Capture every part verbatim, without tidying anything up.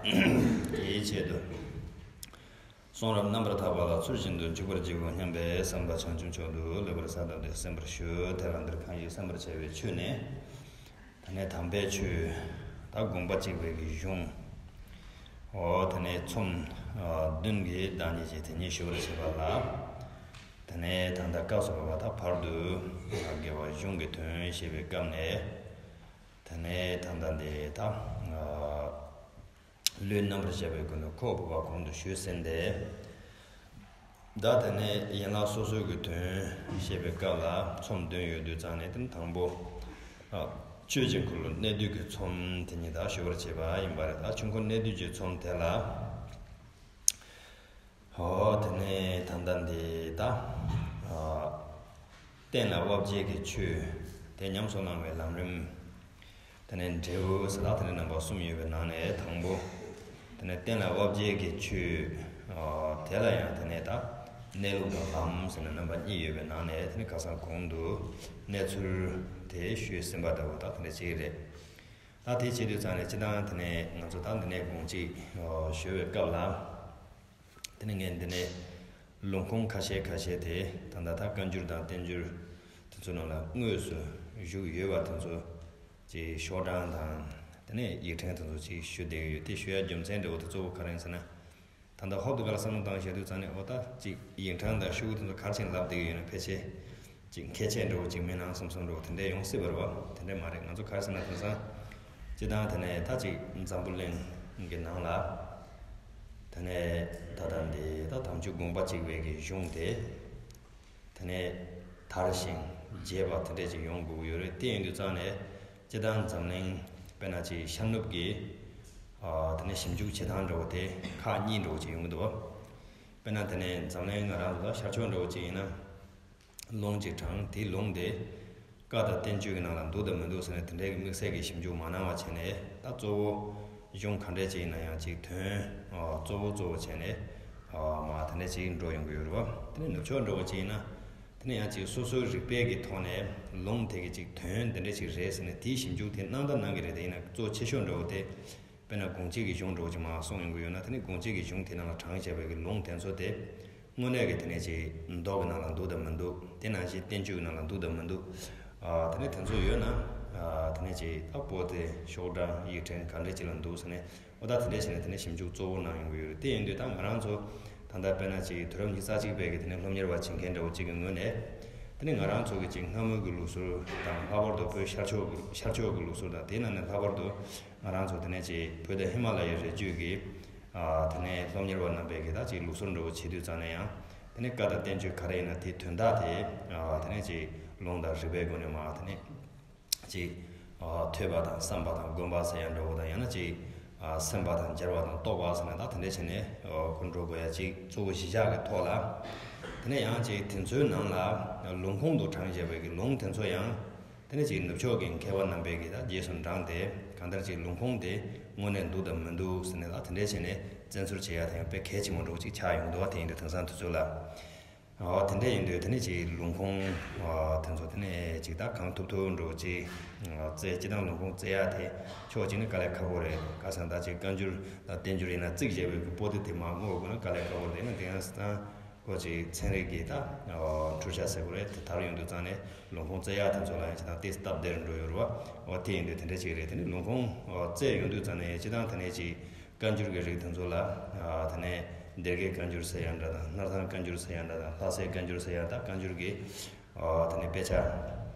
དེའི་ཆེད་དུ། གསུང་རབ་རྣམ་པར་ཐར་པ་ལ་ཚུལ་བཞིན་དུ་འཇུག་པར་བགྱིའོ་སྙམ་པའི་བསམ་པ་བྱང་ཆུབ་མཆོག་ཏུ་ལེགས་པར་གསལ་བཏབ་སྟེ་གསན་པར་ཞུ། དེ་ལ་འདིར་གང་ཞིག་གསན་པར་བྱ་བའི་ཆོས་ནི། དེ་ནས་དམ་པའི་ཆོས། ད་དགོངས་པ་གཅིག་པའི་གི་གཞུང་། འོ་དེ་ནས་ཚོམས་བདུན་གྱི་བདག་ཉིད་ཀྱི་དེ་ཉིད་ཞུ་བར་བྱེད་པ་ལ། དེ་ནས་ད་ལྟ་སྐབས་སུ་བབ་པ་ད་བར་དུ་དགེ་བ་གཞུང་གི་དོན་བཤད་པའི་སྐབས་ནས། དེ་ནས་ད་ལྟ་འདི་ད། ལུས་རྣམ་པར་བཤད་པའི་སྒོ་ནས་ཁོག་བབས་པ་གོང་དུ་ཞུས་ཟིན་ཏེ། ད་དེ་ནས་ཡན་ལག་སོ་སོའི་གི་དོན་བཤད་པའི་སྐབས་ལ་ཚོམས་བདུན་ཡོད་དུས་ཙང་ནས་དེ་དང་པོ། ཆོས་ཀྱི་འཁོར་ལོ་གནད་བསྡུས་ཀྱི་ཚོམས་དེ་ཉིད་ད་ཞུ་བར་བྱེད་པ་ཡིན་པ་རེད། ད་ཆོས་འཁོར་གནད་བསྡུས་ཀྱི་ཚོམས་དེ་ལ། ཨོ་དེ་ནས་ད་ལྟ་འདི་ད། གཏན་ལ་དབབ་བྱེད་ཀྱི་ཆོས། དེ་ཉམས་སུ་བླང་བའི་ལམ་རིམ། དེ་ནས་འབྲས་བུ་ཟེར་ད་དེ་ནས་རྣམ་པ་གསུམ་ཡོད་པའི་ནང་ནས་དང་པོ། དེ་ནས་གཏན་ལ་དབབ་བྱེད་ཀྱི་ཆོས། དེ་ལ་ཡང་དེ་ནས་ད་གནས་ལུགས་དང་ལམ་ཟེར་ནས་རྣམ་པ་གཉིས་ཡོད་པའི་ནང་ནས་དེ་ནས་ཁ་སང་གོང་དུ་གནས་ཚུལ་དེ་ཞུས་ཟིན་པ་འདྲ་བོ་ད་དེ་འདྲ་ཅིག་རེད། ད་དེ་བྱེད་དུས་ཙང་ནས་སྤྱི་བཏང་དེ་ནས་ང་ཚོ་ད་འདི་ནས་དགོངས་གཅིག་ཞུ་བའི་སྐབས་ལ། དེ་ནས་ངས་འདི་ནས་ལུང་ཁུངས་ཁ་ཤས་ཁ་ཤས་དེ་ད་ལྟ་ད་བཀའ་འགྱུར་དང་བསྟན་འགྱུར་དེ་ཚོ་ནང་ལ་དངོས་སུ་བཞུགས་ཡོད་པ་དེ་ཚོ་ཅིག་ཤོག་གྲངས་དང་དེ་ནས་ཡིག་ཕྲེང་དེ་ཚོ་ཅིག་ཞུ་བསྡད་ཀྱི་ཡོད། དེ་ཞུ་ཡ་རྒྱུ་མཚན་འདྲ་བོ་དེ་གཙོ་བོ་ག་རེ་ཡིན་ཟེར་ན། ད་ལྟ་ཧོབ་ཏེ་ག་ལ་བསམ་བློ་བཏང་བྱས་དུས་ཙང་ནས་འོ་ད་ཅིག་ཡིག་ཕྲེང་དང་ཤོག་གུ་དེ་ཚོ་ག་རེ་བྱས་ནས་ལབ་བསྡད་ཀྱི་ཡོད་ན་ཕལ་ཆེར་ཅིག་ཁྱད་ཆོས་འདྲ་བོ་ཅིག་མེད་ནའང་བསམ་བསམ་འདྲ་བོ་དེ་འདྲ་ཡོང་སྲིད་པ་རེད་བ། དེ་འདྲ་མ་རེད། ང་ཚོ་ག་རེ་ཟེར་ན་དེང་སང་སྤྱི་བཏང་དེ་ནས་ད་ཅིག་འཛམ་བུ་གླིང་གི་ནང་ལ་དེ་ནས་ད་ལྟ་འདི་ད་དམ་ཆོས་དགོངས་པ་གཅིག་པའི་གི་གཞུང་དེ། དེ་ནས་དར་ཞིང་རྒྱས་པ་དེ་འདྲས་ཅིག་ཡོང་དགོས་ཀྱི་ཡོད་རེད། དེ་ཡིན་དུས་ཙང་ནས་སྤྱི་བཏང་འཛམ་གླིང་དཔེར་ན་ཅིག་ཤར་ནུབ་ཀྱི་ཨ་དེ་ནས་ཞིབ་འཇུག་བྱེད་སྟངས་འདྲ་བོ་དེ་ཁག་གཉིས་འདྲ་བོ་ཅིག་ཡོང་གི་འདུག་བ། དཔེར་ན་དེ་ནས་འཛམ་གླིང་ང་རང་ཚོ་ལ་ཤར་ཕྱོགས་འདྲ་བོ་ཅིག་ཡིན་ན་ལུང་ཅིག་དྲངས། དེའི་ལུང་དེ་བཀའ་དང་བསྟན་བཅོས་ཀྱི་ནང་ལ་འདུག་དང་མི་འདུག་ཟེར་ནས་དེ་འདྲའི་གི་དམིགས་བསལ་གྱི་ཞིབ་འཇུག་མ་གནང་བ་བྱས་ནས་ད་གཙོ་བོ། གཞུང་ག་འདྲས་ཅིག་ཡིན་ན་ཡང་ཅིག་དོན་ཨ་གཙོ་བོ་གཙོ་བོ་བྱས་ནས་ཨ་མ་དེ་འདྲས་ཅིག་འགྲོ་ཡོང་གི་ཡོད་རེད་བ། དེ་ནས་ནུབ་ཕྱོགས་འདྲ་བོ་ཅིག་ཡིན་ན། དེ་ནས་ཡང་ཅིག་སོ་སོའི་རིག་པའི་གི་ཐོག་ནས་ལུང་དེ་གི་ཅིག་དོན་དེ་འདྲས་ཅིག་རེད་ཟེར་ནས་དེའི་ཞིབ་འཇུག་དེ་གནང་ད་གནང་གི་རེད། དེ་ཡིན་ན་གཙོ་ཆེ་ཤོས་འདྲ་བོ་དེ་དཔེར་ན་དགོངས་གཅིག་གི་གཞུང་འདྲ་བོ་ཅིག་མར་གསུངས་ཡོང་གི་ཡོད་ན། དེ་ནས་དགོངས་གཅིག་གི་གཞུང་དེ་ནང་ལ་དྲངས་བྱས་པའི་གི་ལུང་དེ་ཚོ་དེ། དངོས་གནས་ཀྱི་དེ་ནས་ཅིག་མདོ་གི་ནང་ལ་འདུག་དང་མི་འདུག་དེ་ནང་བཞིན་བསྟན་བཅོས་ཀྱི་ནང་ལ་འདུག་དང་མི་འདུག་ཨ་དེ་ནས་དེ་ཚོ་ཡོད་ན། ཨ་དེ་ནས་ཅིག་ད་པོ་ཏི་ཤོག་གྲངས་ཡིག་ཕྲེང་ག་འདྲས་ཅིག་ལ་འདུག་ཟེར་ནས་འོ་ད་དེ་འདྲས་བྱས་ནས་དེ་ནས་ཞིབ་འཇུག་གཙོ་བོ་གནང་ཡོང་གི་ཡོད་རེད། དེ་ཡིན་དུས་ད་ང་རང་ཚོ་ད་ལྟ་དཔེར་ན་ཅིག་དུས་རབས་ཉི་ཤུ་རྩ་གཅིག་པའི་གི་དེ་ནས་སློབ་གཉེར་བ་བྱེད་མཁན་འདྲ་བོ་ཅིག་གི་ངོས་ནས། དེ་ནས་ང་རང་ཚོ་གི་ཅིག་སྔ་མོའི་གི་ལུགས་སྲོལ་དང་ལྷག་པར་དུ་བོད་ཤར་ཕྱོགས་ཀྱི་ཤར་ཕྱོགས་ཀྱི་ལུགས་སྲོལ་དང་དེ་ནང་ནས་ལྷག་པར་དུ་ང་རང་ཚོ་དེ་ནས་ཅིག་བོད་དང་ཧི་མ་ལ་ཡའི་རི་རྒྱུད་ཀྱི་ཨ་དེ་ནས་སློབ་གཉེར་བ་རྣམ་པས་ཀྱི་ད་ཅིག་ལུགས་སྲོལ་འདྲ་བོ་བྱེད་དུས་ཙང་ནས་ཡང་དེ་ནས་བཀའ་དང་བསྟན་བཅོས་ག་རེ་ཡིན་ན་དེའི་དོན་དག་དེ་ཨ་དེ་ནས་ཅིག་ལུང་དང་རིགས་པའི་སྒོ་ནས་མར་དེ་ནས་ཅིག་ཨ་ཐོས་པ་དང་བསམ་པ་དང་སྒོམ་པ་ཟེར་ཡ་འདྲ་བོ་དང་ཡང་ན་ཅིག་ཨ་སེམས་པ་དང་སྦྱར་བ་དང་རྟོགས་པ་ཟེར་ན་ད་དེ་འདྲ་བྱས་ནས་ཨ་ཁོ་འགྲོ་དགོས་ཡ་ཅིག་གཙོ་བོ་གཞི་བཞག་གི་ཐོག་ལ། དེ་ནས་ཡང་ཅིག་དེ་ཚོའི་ནང་ལ་ལུང་ཁུངས་དུ་དྲངས་བཞག་པའི་གི་ལུང་དེ་ཚོ་ཡང་། དེ་ནས་ཅིག་ནུབ་ཕྱོགས་ཀྱི་མཁས་པ་རྣམ་པས་ཀྱིས་ད་རྗེས་སུ་འབྲངས་ཏེ་གང་ལྟར་ཅིག་ལུང་ཁུངས་དེ་དངོས་གནས་འདུག་དང་མི་འདུག་ཟེར་ནས་ད་དེ་འདྲས་བྱས་ནས་བཙན་འཛུལ་བྱེད་ཡ་དེ་ཡང་དཔེ་གལ་ཆེན་པོ་འདྲ་བོ་ཅིག་ཆགས་ཡོང་གི་འདུག་བ། དེ་ཡིན་དུས་དེང་སང་དུས་ཚོད་ལ། ཨོ་དེ་འདྲས་ཡིན་དུས་དེ་ནས་ཅིག་ལུང་ཁུངས་ཨོ་དེ་ཚོ་དེ་ནས་ཅིག་ད་གང་ཐུབ་ཐུབ་འདྲ་བོ་ཅིག་ཨོ་བཙལ་སྤྱི་བཏང་ལུང་ཁུངས་བཙལ་ཡ་དེ་ཕྱོགས་གཅིག་ནས་དཀའ་ལས་ཁག་པོ་རེད། ཁ་སང་ད་ཅིག་བཀའ་འགྱུར་དང་བསྟན་འགྱུར་ཡིན་ན་བརྩིགས་བཞག་པའི་གི་པོ་ཏི་དེ་མར་བརྔོ་དགོས་ན་དཀའ་ལས་ཁག་པོ་རེད། ཡིན་ན་དེང་སང་། ཁོ་ཅིག་ཚན་རིག་གི་ད་འཕྲུལ་ཆས་ཟེར་དགོས་རེད། དེ་དར་ཡོང་དུས་ཙང་ནས་ལུང་ཁུངས་བཙལ་ཡག་དེ་ཚོ་ལ་ཡང་ཅི་ད་ཏོག་ཙམ་སྟབས་བདེ་རུ་འགྲོ་ཡོད་རེད་བ། འོ་དེ་ཡིན་དུས་དེ་འདྲ་ཅིག་རེད། དེ་ནི་ལུང་ཁུངས་བཙལ་ཡོང་དུས་ཙང་ནས་སྤྱི་བཏང་དེ་ནས་ཅིག་བཀའ་འགྱུར་གྱི་རིགས་དེ་ཚོ་ལ་དེ་ནས་སྡེ་དགེ་བཀའ་འགྱུར་ཟེར་ཡག་འདྲ་དང་སྣར་ཐང་བཀའ་འགྱུར་ཟེར་ཡག་འདྲ་དང་ལྷ་སའི་བཀའ་འགྱུར་ཟེར་ཡག་ད་བཀའ་འགྱུར་གྱི་དེ་ནས་དཔེ་ཆ།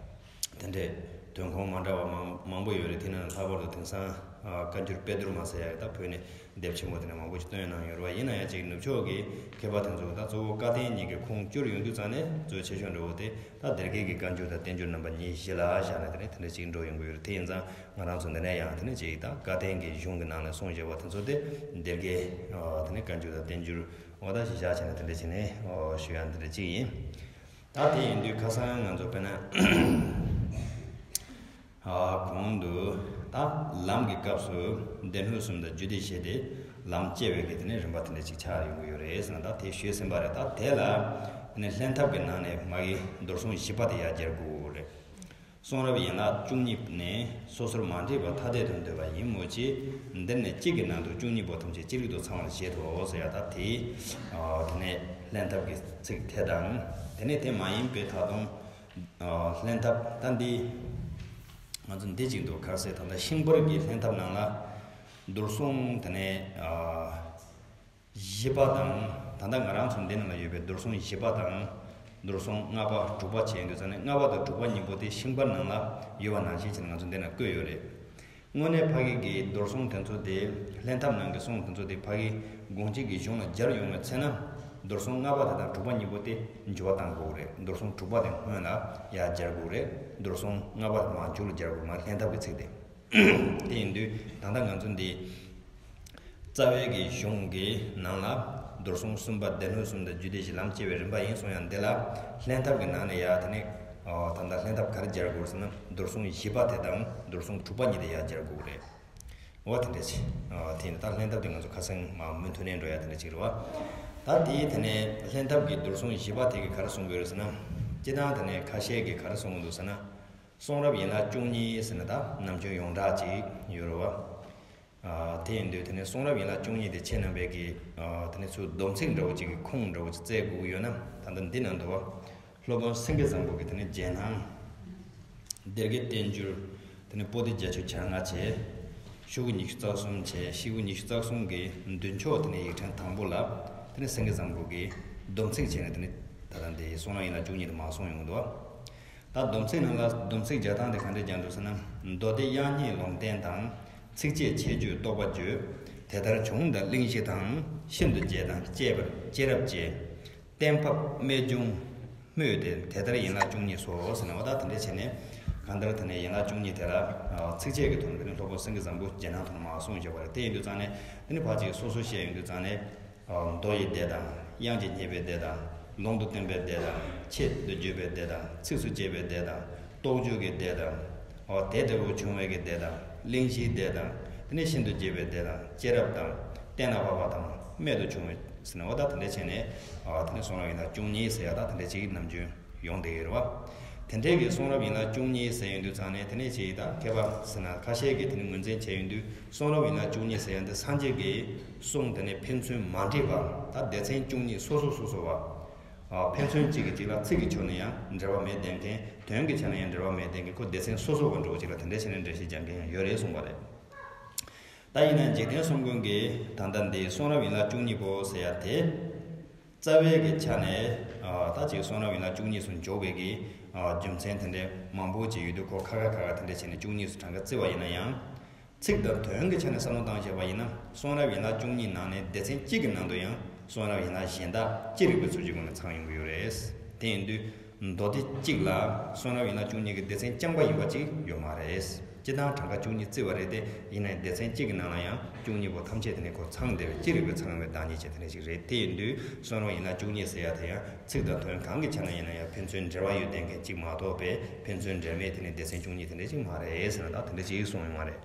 དེ་འདྲའི་དོན་ཁུངས་མ་འདྲ་བ་མང་མང་པོ་ཡོད་རེད། དེ་ནང་ལྷག་པར་དུ་དེང་སང་བཀའ་འགྱུར་དཔེ་བསྡུར་མ་ཟེར་ཡག་ད་བོད་ནས་དེབ་ཆེན་པོ་དེ་འདྲ་མང་པོ་ཞིག་བཏོན་གནང་ཡོད་རེད་བ། ཡིན་ན་ཡང་ཅིག་ནུབ་ཕྱོགས་ཀྱི་མཁས་པ་དེ་ཚོ་ད་གཙོ་བོ་བཀའ་བསྟན་གཉིས་ཀྱི་ཁུངས་བསྐྱུར་ཡོང་དུས་ཙང་ནས་གཙོ་ཆེ་ཤོས་འདྲ་བོ་དེ་ད་སྡེ་དགེ་གི་བཀའ་འགྱུར་དང་བསྟན་འགྱུར་རྣམ་པ་གཉིས་གཞི་ལ་བཞག་ནས་དེ་ནས་དེ་འདྲ་ཅིག་འགྲོ་ཡོང་གི་ཡོད་རེད། དེ་ཡིན་ཙང་ང་རང་ཚོ་འདི་ནས་ཡང་དེ་ནས་ཅིག་ད་བཀའ་བསྟན་གྱི་གཞུང་གི་ནང་ནས་གསུངས་བཞག་པ་དེ་ཚོ་དེ་སྡེ་དགེ་དེ་ནས་བཀའ་འགྱུར་དང་བསྟན་འགྱུར་འོ་ད་གཞི་བཞག་བྱས་ནས་དེ་འདྲ་བྱས་ནས་ཞུ་ཡག་འདི་འདྲ་ཅིག་ཡིན། ད་དེ་ཡིན་དུས་ཁ་སང་ང་ཚོ་དཔེར་ན་ཨ་གོང་དུ་ད་ལམ་གྱི་སྐབས་སུ་སྡེ་སྣོད་གསུམ་དང་རྒྱུད་སྡེ་བཞི་སྟེ་ལམ་སྐྱེ་བའི་གི་དེ་ནས་རིམ་པ་དེ་འདྲ་ཅིག་ཆགས་ཡོང་གི་ཡོད་རེད་ཟེར་ན། ད་དེ་ཞུས་ཟིན་པ་རེད། ད་དེ་ལ་དེ་ནས་ལྷན་ཐབས་ཀྱི་ནང་ནས་མ་གི་མདོར་གསུང་བཞི་པ་དེ་ཡར་སྦྱར་དགོས་རེད། གསུང་རབ་ཡན་ལག་བཅུ་གཉིས་ནས་སོ་སོར་མ་འདྲེས་པར་ཐ་དད་དུ་འདོད་པ་ཡིན་མོད་ཀྱི། འདིར་ནི་གཅིག་གི་ནང་དུ་བཅུ་གཉིས་པོ་ཐམས་ཅད་ཅི་རིགས་སུ་ཚང་བར་བཞེད་དོ་ཟེར་ཡ། ད་དེ་དེ་ནས་ལྷན་ཐབས་ཀྱི་ཚིག་དེ་དང་། དེ་ནས་དེ་མ་ཡིན་པའི་ད་དུང་ལྷན་ཐབས་ད་འདི་ང་ཚོ་འདི་གཅིག་འདུག་ག་རེ་ཟེར། ད་ལྟ་ཤིང་པར་གྱི་ལྷན་ཐབས་ནང་ལ་མདོར་གསུངས། དེ་ནས་བཞི་པ་དང་། ད་ལྟ་ང་རང་ཚོ་འདི་ནང་ལ་ཡོད་པའི་མདོར་གསུངས་བཞི་པ་དང་། མདོར་གསུངས་ལྔ་པ་དྲུག་པ་བྱས་ཡོང་དུས་ཙང་ནས། ལྔ་པ་དང་དྲུག་པ་གཉིས་པོ་དེ་ཤིང་པར་ནང་ལ་ཡོད་པ་ནང་བཞིན་བྱས་ནས་ང་ཚོ་འདི་ན་བཀོད་ཡོད་རེད། དངོས་གནས་ཕ་གི་གི་མདོར་གསུངས་དེ་ཚོ་དེ། ལྷན་ཐབས་ནང་གི་གསུང་དེ་ཚོ་དེ་ཕ་གི་དགོངས་གཅིག་གི་གཞུང་ལ་སྦྱར་ཡོང་བའི་ཚེ་ན། མདོར་གསུངས་ལྔ་པ་དེ་དང་དྲུག་པ་གཉིས་པོ་དེ་འགྱུར་བ་གཏང་དགོས་རེད། མདོར་གསུངས་དྲུག་པ་དེ་སྔོན་ལ་ཡར་སྦྱར་དགོས་རེད། མདོར་གསུངས་ལྔ་པ་མར་མཇུག་ལ་སྦྱར་དགོས། མར་ལྷན་ཐབས་ཀྱི་ཚིག་དེ། དེ་ཡིན་དུས་ད་ལྟ་ང་ཚོ་འདི་རྩ་བའི་གི་གཞུང་གི་ནང་ལ་མདོར་གསུངས་གསུམ་པ། སྡེ་སྣོད་གསུམ་དང་རྒྱུད་སྡེ་བཞི། ལམ་སྐྱེ་བའི་རིམ་པ་ཡིན་གསུངས་ཡ་འདི་ལ། ལྷན་ཐབས་ཀྱི་ནང་ནས་ཡ་དེ་ནས་ད་ལྟ་ལྷན་ཐབས་ག་རེ་སྦྱར་དགོས་ཟེར་ན། མདོར་གསུངས་བཞི་པ་དེ་དང་མདོར་གསུངས་དྲུག་པ་གཉིས་དེ་ཡ་སྦྱར་དགོས་རེད། འོ་དེ་འདྲ་ཅིག་དེ་ཡིན་ད་ལྷན་ཐབས་དེ་ང་ཚོ་ཁ་སང་མ་མུ་མཐུད་ནས་འགྲོ་ཡ་དེ་འདྲ་ཅིག་རེད་བ། ད་དེ་དེ་ནས་ལྷན་ཐབས་ཀྱི་མདོར་གསུངས་བཞི་པ་དེ་གི་ག་རེ་གསུང་གི་ཡོད་རེད་ཟེར་ན། སྤྱིར་བཏང་དེ་ནས་ཁ་ཤས་ཀྱིས་ག་རེ་གསུང་གི་འདུག་ཟེར་ན། གསུང་རབ་ཡན་ལག་བཅུ་གཉིས་ཟེར་ན་ད་ནམ་རྒྱུན་ཡོངས་གྲགས་ཅིག་ཡོད་རེད་བ། ཨ། དེ་ཡིན་དུས་དེ་ནས་གསུང་རབ་ཡན་ལག་བཅུ་གཉིས་དེ་ཁྱེད་རྣམ་པས་ཀྱི། ཨ། དེ་ནས་ཚུར་སྡོམ་ཚིག་འདྲ་བོ་ཅིག་གི་ཁུངས་འདྲ་བོ་ཅིག་བཙལ་དགོས་ཀྱི་ཡོད་ན། ད་ལྟ་འདི་ནང་དུ་བ། སློབ་དཔོན་སེང་གེ་བཟང་པོ་གི་དེ་ནས་རྗེས་གནང་། སྡེ་དགེ་བསྟན་འགྱུར། དེ་ནས་པོ་ཏི་བརྒྱད་ཅུ་གྱ་ལྔ་བྱས། ཤོག་གུ་ཉི་ཤུ་རྩ་གསུམ་བྱས། ཤོག་གུ་ཉི་ཤུ་རྩ་གསུམ་གི་མདུན་ཕྱོགས་དེ་ནས་ཡིག་ཕྲེང་དང་པོ་ལ། དེ་ནས་སེང་གེ་བཟང་པོ་གི་སྡོམ་ཚིག་བྱས་ནས། དེ་ནས་ད་ལྟ་འདི་གསུང་རབ་ཡན་ལག་བཅུ་གཉིས་དེ་མར་གསུངས་ཡོང་གི་འདུག་ད་སྡོམ་ཚིག་ནང་ལ་སྡོམ་ཚིག་སྦྱར་སྟངས་དེ་ག་འདྲས་སྦྱར་འདུག་ཟེར་ན། མདོ་སྡེ་དབྱངས་སྙན་ལུང་བསྟན་དང་། ཚིགས་བཅད་ཁྱད་ཆོས་རྟོགས་པ་བརྗོད། དེ་ལྟར་བྱུང་དང་གླེང་གཞི་དང་། ཤིན་ཏུ་རྒྱས་དང་བཅས་པར་སྐྱེས་རབ་བཅས། གཏན་ཕབ་རྨད་བྱུང་སྨོས་ཏེ། དེ་ལྟར་ཡན་ལག་བཅུ་གཉིས་སོ་ཟེར་ནས། འོ་ད་དེ་འདྲས་བྱས་ནས། གང་ལྟར་དེ་ནས་ཡན་ལག་བཅུ་གཉིས་དེ་ལ་ཚིགས་བཅད་ཀྱི་ཐོག་ནས་དེ་ནས་སློབ་དཔོན་སེང་གེ་བཟང་པོ་རྗེས་གནང་ཐོག་ནས་མར་གསུངས་བཞག་པ་རེད། དེ་ཡིན་དུས་ཙང་ནས་དེ་ནས་ཕར་ཅིག་སོ་སོ་བཤད་ཡོང་དུས་ཙང་ནས། མདོ་ཡི་སྡེ་དང་། དབྱངས་ཀྱིས་བསྙད་པའི་སྡེ་དང་། ལུང་དུ་བསྟན་པའི་སྡེ་དང་། ཆེད་དུ་བརྗོད་པའི་སྡེ་དང་། ཚིགས་སུ་བཅད་པའི་སྡེ་དང་། རྟོགས་བརྗོད་ཀྱི་སྡེ་དང་། འོ་དེ་ལྟ་བུ་བྱུང་བའི་གི་སྡེ་དང་། གླེང་གཞིའི་སྡེ་དང་། དེ་ནས་ཤིན་ཏུ་རྒྱས་པའི་སྡེ་དང་། སྐྱེས་རབས་དང་། གཏན་ལ་ཕབ་པ་དང་། རྨད་དུ་བྱུང་བའི་ཟེར་ནས། འོ་ད་དེ་འདྲ་བྱས་ནས། ཨ། དེ་ནས་གསུང་རབ་ཡན་ལག་བཅུ་གཉིས་ཟེར་ཡ་ད་དེ་འདྲ་ཅིག་ནམ་རྒྱུན་ཡོང་བསྡད་ཡོད་རེད་བ། དེ་འདྲའི་གི་གསུང་རབ་ཡན་ལག་བཅུ་གཉིས་ཟེར་ཡོང་དུས་ཙང་ནས། དེ་ནས་ཅིག་ད་མཁས་པ་ཟེར་ན་ཁ་ཤས་ཀྱིས་དེ་ནས་ངོས་འཛིན་བྱས་ཡོང་དུས། གསུང་རབ་ཡན་ལག་བཅུ་གཉིས་ཟེར་ཡ་འདི་སངས་རྒྱས་ཀྱི་གསུང་དེ་ནས་ཕན་ཚུན་མ་འདྲེས་པ། ད་སྡེ་ཚན་བཅུ་གཉིས་སོ་སོ་སོ་སོ་བ། ཨ། ཕན་ཚུན་གཅིག་གིས་གཅིག་ལ་ཚིག་གི་ཕྱོགས་ནས་ཡང་འབྲེལ་བ་མེད་བསྡད་མཁན། དོན་གྱི་ཆ་ནས་ཡང་འབྲེལ་བ་མེད་བསྡད་མཁན། ཁོ་སྡེ་ཚན་སོ་སོ་བ་འདྲ་བོ་ཅིག་ལ་དེ་འདྲ་བྱས་ནས་འགྲེལ་བཤད་རྒྱག་མཁན་ཡང་ཡོད་རེད་གསུངས་པ་རེད། ད་ཡིན་ན་འཇིག་རྟེན་གསུམ་མགོན་གྱི་ད་ལྟ་འདི་གསུང་རབ་ཡན་ལག་བཅུ་གཉིས་པོ་ཟེར་ཡ་དེ། རྩ་བའི་གི་ཆ་ནས། ཨ། ད་ཅིག་གསུང་རབ་ཡན་ལག་བཅུ་གཉིས་སུ་འཇོག་པའི་གི། ཨ། རྒྱུ་མཚན་དེ་འདྲའི་མང་པོ་ཅིག་ཡོད་དུས། ཁོ་ཁ་ཁ་ཁ་ཁ་དེ་འདྲ་བྱས་ནས་བཅུ་གཉིས་སུ་གྲངས་ཀ་བརྩི་བ་ཡིན་ན་ཡང་། ཚིག་དང་དོན་གྱི་ཆ་ནས་བསམ་བློ་བཏང་བྱས་པ་ཡིན་ན། གསུང་རབ་ཡན་ལག་བཅུ་གཉིས་ནང་ནས་སྡེ་ཚན་གཅིག་གི་ནང་དུ་ཡང་གསུང་རབ་ཡན་ལག་གཞན་དག་ཅི་རིགས་པའི་ཚུལ་གྱི་སྒོ་ནས་ཚང་ཡོང་གི་ཡོད་རེད། དེ་ཡིན་དུས། མདོ་སྡེ་གཅིག་ལ་གསུང་རབ་ཡན་ལག་བཅུ་གཉིས་ཀྱི་སྡེ་ཚན་རྐྱང་པ་ཡིན་པ་ཅིག་ཡོད་མ་རེད། སྤྱིར་བཏང་གྲངས་ཀ་བཅུ་གཉིས་བརྩི་བ་རེད་དེ། ཡིན་ནའི་སྡེ་ཚན་གཅིག་གི་ནང་ལ་ཡང་བཅུ་གཉིས་པོ་ཐམས་ཅད་དེ་ནས་ཁོ་ཚང་བསྡད་པའི་ཅི་རིགས་པའི་ཚང་བའི་བདག་ཉིད་ཅན་དེ་འདྲ་ཞིག་རེད། དེ་ཡིན་དུས་གསུང་རབ་ཡན་ལག་བཅུ་གཉིས་ཟེར་ཡ་དེ་ཡང་ཚིག་དང་དོན་གང་གི་ཆ་ནས་ཡིན་ན་ཡང་ཕན་ཚུན་འབྲེལ་བ་ཡོད་བསྡད་མཁན་གཅིག་མ་གཏོགས་པའི་ཕན་ཚུན་འབྲེལ་མེད་དེ་ནས་སྡེ་ཚན་བཅུ་གཉིས་དེ་འདྲ་ཞིག་མ་རེད་ཟེར་ན། ད་དེ་འདྲ་ཞིག་གསུངས་ཡོད་མ་རེད།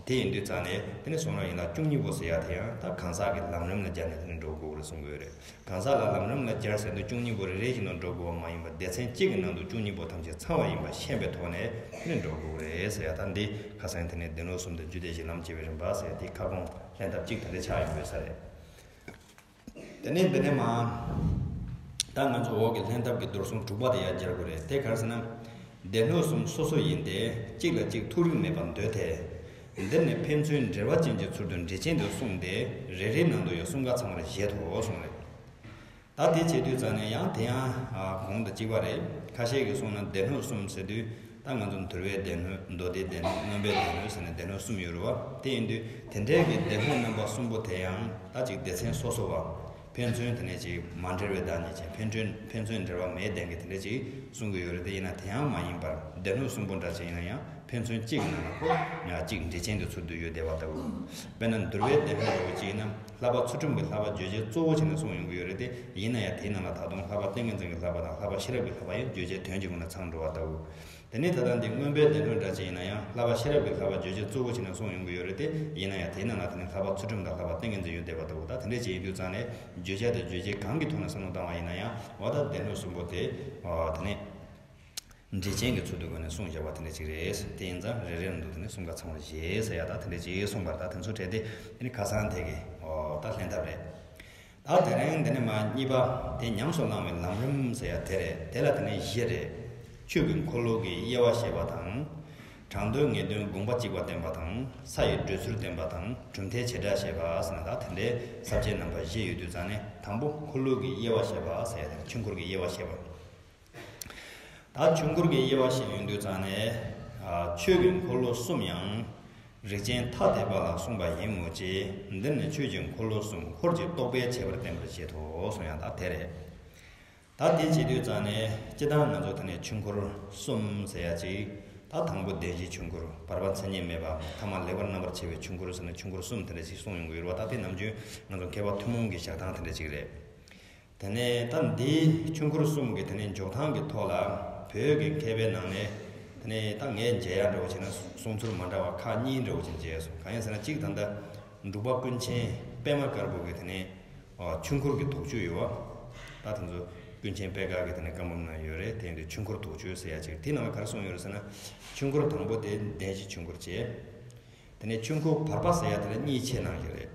དེ་ཡིན་དུས་ཙང་ནས་དེ་ནས་གསུང་རབ་ཡན་ལག་བཅུ་གཉིས་པོ་ཟེར་ཡ་དེ་ཡང་ད་གང་ཟག་གི་ལམ་རིམ་ལ་སྦྱར་ནས་དེ་ནས་འགྲོ་དགོས་རེད་གསུང་གི་ཡོད་རེད། གང་ཟག་ལ་ལམ་རིམ་ལ་སྦྱར་ཟེར་དུས་བཅུ་གཉིས་པོ་རེ་རེ་བཞིན་དུ་འགྲོ་དགོས་པ་མ་ཡིན་པར་སྡེ་ཚན་གཅིག་གི་ནང་དུ་བཅུ་གཉིས་པོ་ཐམས་ཅད་ཚང་བ་ཡིན་པ་ཤེས་པའི་ཐོག་ནས་དེ་ནས་འགྲོ་དགོས་རེད་ཟེར་ཡ། ད་འདི་ཁ་སང་དེ་ནས་སྡེ་སྣོད་གསུམ་དང་རྒྱུད་སྡེ་བཞི་ལམ་སྐྱེ་བའི་རིམ་པ་ཟེར་ཡ་དེ་ཁ་སྐོང་ལྷན་ཐབས་གཅིག་དེ་འདྲ་ཆགས་ཡོང་གི་ཡོད་ས་རེད། དེ་ནས་འདི་ནས་མ། ད་ང་ཚོ་འོག་གི་ལྷན་ཐབས་ཀྱི་མདོར་གསུངས་དྲུག་པ་དེ་ཡར་སྦྱར་དགོས་རེད། དེ་ག་རེ་ཟེར་ན། སྡེ་སྣོད་གསུམ་སོ་སོ་ཡིན་ཏེ། གཅིག་ལ་གཅིག་ཐུག་རིགས་མེད་པར་འདོད་དེ། འདིར་ནི་ཕན་ཚུན་འབྲེལ་བ་ཅན་གྱི་ཚུལ་དུ་འགྲེལ་ཆེན་དུ་གསུངས་ཏེ། རེ་རེའི་ནང་དུ་ཡང་གསུམ་ཀ་ཚང་བར་བཞེད་དོ་གསུངས་རེད། ད་དེ་བྱེད་དུས་ཙང་ནས་ཡང་དེ་ཡང་གོང་དང་གཅིག་པ་རེད། ཁ་ཤས་ཀྱིས་གསུངས་ན་སྡེ་སྣོད་གསུམ་ཟེར་དུས། ད་ང་ཚོ་འདུལ་བའི་སྡེ་སྣོད། མདོ་སྡེའི་སྡེ་སྣོད། མངོན་པའི་སྡེ་སྣོད་ཟེར་ནས་སྡེ་སྣོད་གསུམ་ཡོད་རེད་བ། དེ་ཡིན་དུས་དེ་འདྲའི་གི་སྡེ་སྣོད་རྣམ་པ་གསུམ་པོ་དེ་ཡང་ད་ཅིག་སྡེ་ཚན་སོ་སོ་བ། ཕན་ཚུན་དེ་ནས་ཅིག་མ་འབྲེལ་བའི་བདག་ཉིད་ཅན། ཕན་ཚུན་ཕན་ཚུན་འབྲེལ་བ་མེད་བསྡད་མཁན་དེ་འདྲ་ཅིག་གསུང་གི་ཡོད་རེད་དེ། ཡིན་ན་དེ་ཡང་མ་ཡིན་པར་སྡེ་སྣོད་གསུམ་པོ་འདྲ་ཅིག་ཡིན་ན་ཡང་ཕན་ཚུན་གཅིག་གི་ནང་ལ་ཁོ་ཡང་གཅིག་འགྲེལ་ཆེན་དུ་ཚུར་བསྡུས་ཡོད་བསྡད་པ་ལྟ་བུ། དཔེར་ན་འདུལ་བའི་སྡེ་སྣོད་འདྲ་བོ་ཅིག་ཡིན་ན། བསླབ་པ་ཚུལ་ཁྲིམས་ཀྱི་བསླབ་པ་བརྗོད་བྱའི་གཙོ་བོ་བྱས་ནས་གསུངས་ཡོང་གི་ཡོད་རེད་དེ། ཡིན་ན་ཡང་དེའི་ནང་ལ་ད་དུང་བསླབ་པ་ཏིང་ངེ་འཛིན་གྱི་བསླབ་པ་དང་། བསླབ་པ་ཤེས་རབ་ཀྱི་བསླབ་པ་ཡང་བརྗོད་བྱའི་དོན་གྱི་ངོས་ནས་ཚང་འགྲོ་བ་ལྟ་བུ། དེ་ནས་ད་ལྟ་འདི་མངོན་པའི་སྡེ་སྣོད་འདྲ་ཅིག་ཡིན་ན་ཡང་། བསླབ་པ་ཤེས་རབ་ཀྱི་བསླབ་པ་བརྗོད་བྱའི་གཙོ་བོ་བྱས་ནས་གསུངས་ཡོང་གི་ཡོད་རེད་དེ། ཡིན་ན་ཡང་དེའི་ནང་ལ་དེ་ནས་བསླབ་པ་ཚུལ་ཁྲིམས་དང་། བསླབ་པ་ཏིང་ངེ་འཛིན་ཡོད་བསྡད་པ་ལྟ་བུ། ད་དེ་འདྲ་ཅིག་ཡིན་དུས་ཙང་ནས་བརྗོད་བྱ་དང་རྗོད་བྱེད་གང་གི་ཐོག་ནས་བསམ་བློ་བཏང་བ་ཡིན་ན་ཡང་། འོ་ད་སྡེ་སྣོད་གསུམ་པོ་དེ། ཨ། དེ་ནས། འགྲེལ་ཆེན་གྱི་ཚུལ་དུ་སྒོ་ནས་གསུངས་བཞག་པ་དེ་འདྲ་ཅིག་རེད། དེ་ཡིན་ཙང་རེ་རེ་ལ་འདུག་དེ་ནས་གསུམ་ཀ་ཚང་བ་བཞེས་ཟེར་ཡ་ད་དེ་འདྲ་ཅིག་གསུངས་པར་ད་དེ་ཚོ་གྲས་དེ་དེ་ནི་ཁ་སང་དེ་གི་ཨོ་ད་ལྷན་ཐབས་རེད། ད་དེ་རིང་འདི་ནི་མ་གཉིས་པ་དེ་ཉམས་སུ་བླང་བའི་ལམ་རིམ་ཟེར་ཡ་དེ་རེད། དེ་ལ་དེ་ནི་བཞི་རེད། ཆོས་ཀྱི་འཁོར་ལོ་གི་དབྱེ་བ་བཤད་པ་དང་། དྲང་དོན་ངེས་དོན་དགོངས་པ་གཅིག་པ་བསྟན་པ་དང་ས་ཡི་འགྲོས་ཚུལ་བསྟན་པ་དང་གྲུབ་མཐའི་བྱེ་བྲག་བཤད་པ་ཟེར་ན་ད་དེ་འདྲའི་ས་བཅད་རྣམ་པ་བཞི་ཡོད་དུས་ཙང་ནས་དང་པོ་འཁོར་ལོ་གི་དབྱེ་བ་བཤད་པ་ཟེར་ཡ་དེ་ཆོས་འཁོར་གྱི་དབྱེ་བ་བཤད་པ། ད་ཆོས་འཁོར་གྱི་དབྱེ་བ་བཤད་ཡོང་དུས་ཙང་ནས། ཨ། ཆོས་ཀྱི་འཁོར་ལོ་གསུམ་ཡང་རིགས་ཅན་ཐ་དད་པ་ལ་གསུངས་པ་ཡིན་མོད་ཀྱི། འདིར་ནི་ཆོས་ཀྱི་འཁོར་ལོ་གསུམ་འཁོར་གྱི་རྟོག་པས་ཁྱད་པར་བསྟན་པར་བཞེད་དོ་གསུངས་ཡང་ད་དེ་རེད། ད་དེ་བྱེད་དུས་ཙང་ནས་སྤྱིར་བཏང་ང་ཚོ་དེ་ནས་ཆོས་འཁོར་གསུམ་ཟེར་ཡ་ཅིག་ད་དང་པོ་བདེན་བཞིའི་ཆོས་འཁོར། བར་པ་མཚན་ཉིད་མེད་པ། ཐ་མ་ལེགས་པར་རྣམ་པར་ཕྱེ་བའི་ཆོས་འཁོར་ཟེར་ནས་ཆོས་འཁོར་གསུམ་དེ་འདྲ་ཞིག་གསུངས་ཡོང་གི་ཡོད་རེད་བ། ད་དེ་ནམ་རྒྱུན་ང་ཚོ་མཁས་པ་ཐུན་མོང་གི་བཞག་སྟངས་དེ་འདྲ་ཅིག་རེད། དེ་ནས་ད་འདིའི་ཆོས་འཁོར་གསུམ་གྱི་དེ་ནས་འཇོག་སྟངས་ཀྱི་ཐོག་ལ་བོད་ཀྱི་མཁས་པའི་ནང་ནས་དེ་ནས་ད་ངས་མཇལ་ཡག་འདྲ་བོ་བྱས་ན་གསུང་ཚུལ་མ་འདྲ་བ་ཁག་གཉིས་འདྲ་བོ་ཅིག་མཇལ་སོང་། གང་ཡིན་ཟེར་ན་གཅིག་ད་ལྟ་འབྲུག་པ་ཀུན་མཁྱེན་པད་མ་དཀར་པོ་གི་དེ་ནས་ཨ་ཆོས་འཁོར་གྱི་དོགས་གཅོད་ཡོད་བ། ད་དེ་ཚོ་ཀུན་མཁྱེན་པད་དཀར་གྱི་དེ་ནས་བཀའ་འབུམ་ན་ཡོད་རེད། དེ་ཡིན་དུས་ཆོས་འཁོར་དོགས་གཅོད་ཟེར་ཡག་ཅིག་དེ་ནང་ལ་ག་རེ་གསུངས་ཡོད་རེད་ཟེར་ན། ཆོས་འཁོར་དང་པོ་དེ་བདེན་བཞིའི་ཆོས་འཁོར་བྱས། དེ་ནས་ཆོས་འཁོར་བར་པ་ཟེར་ཡག་དེ་ལ་གཉིས་ཕྱེ་གནང་གི་རེད།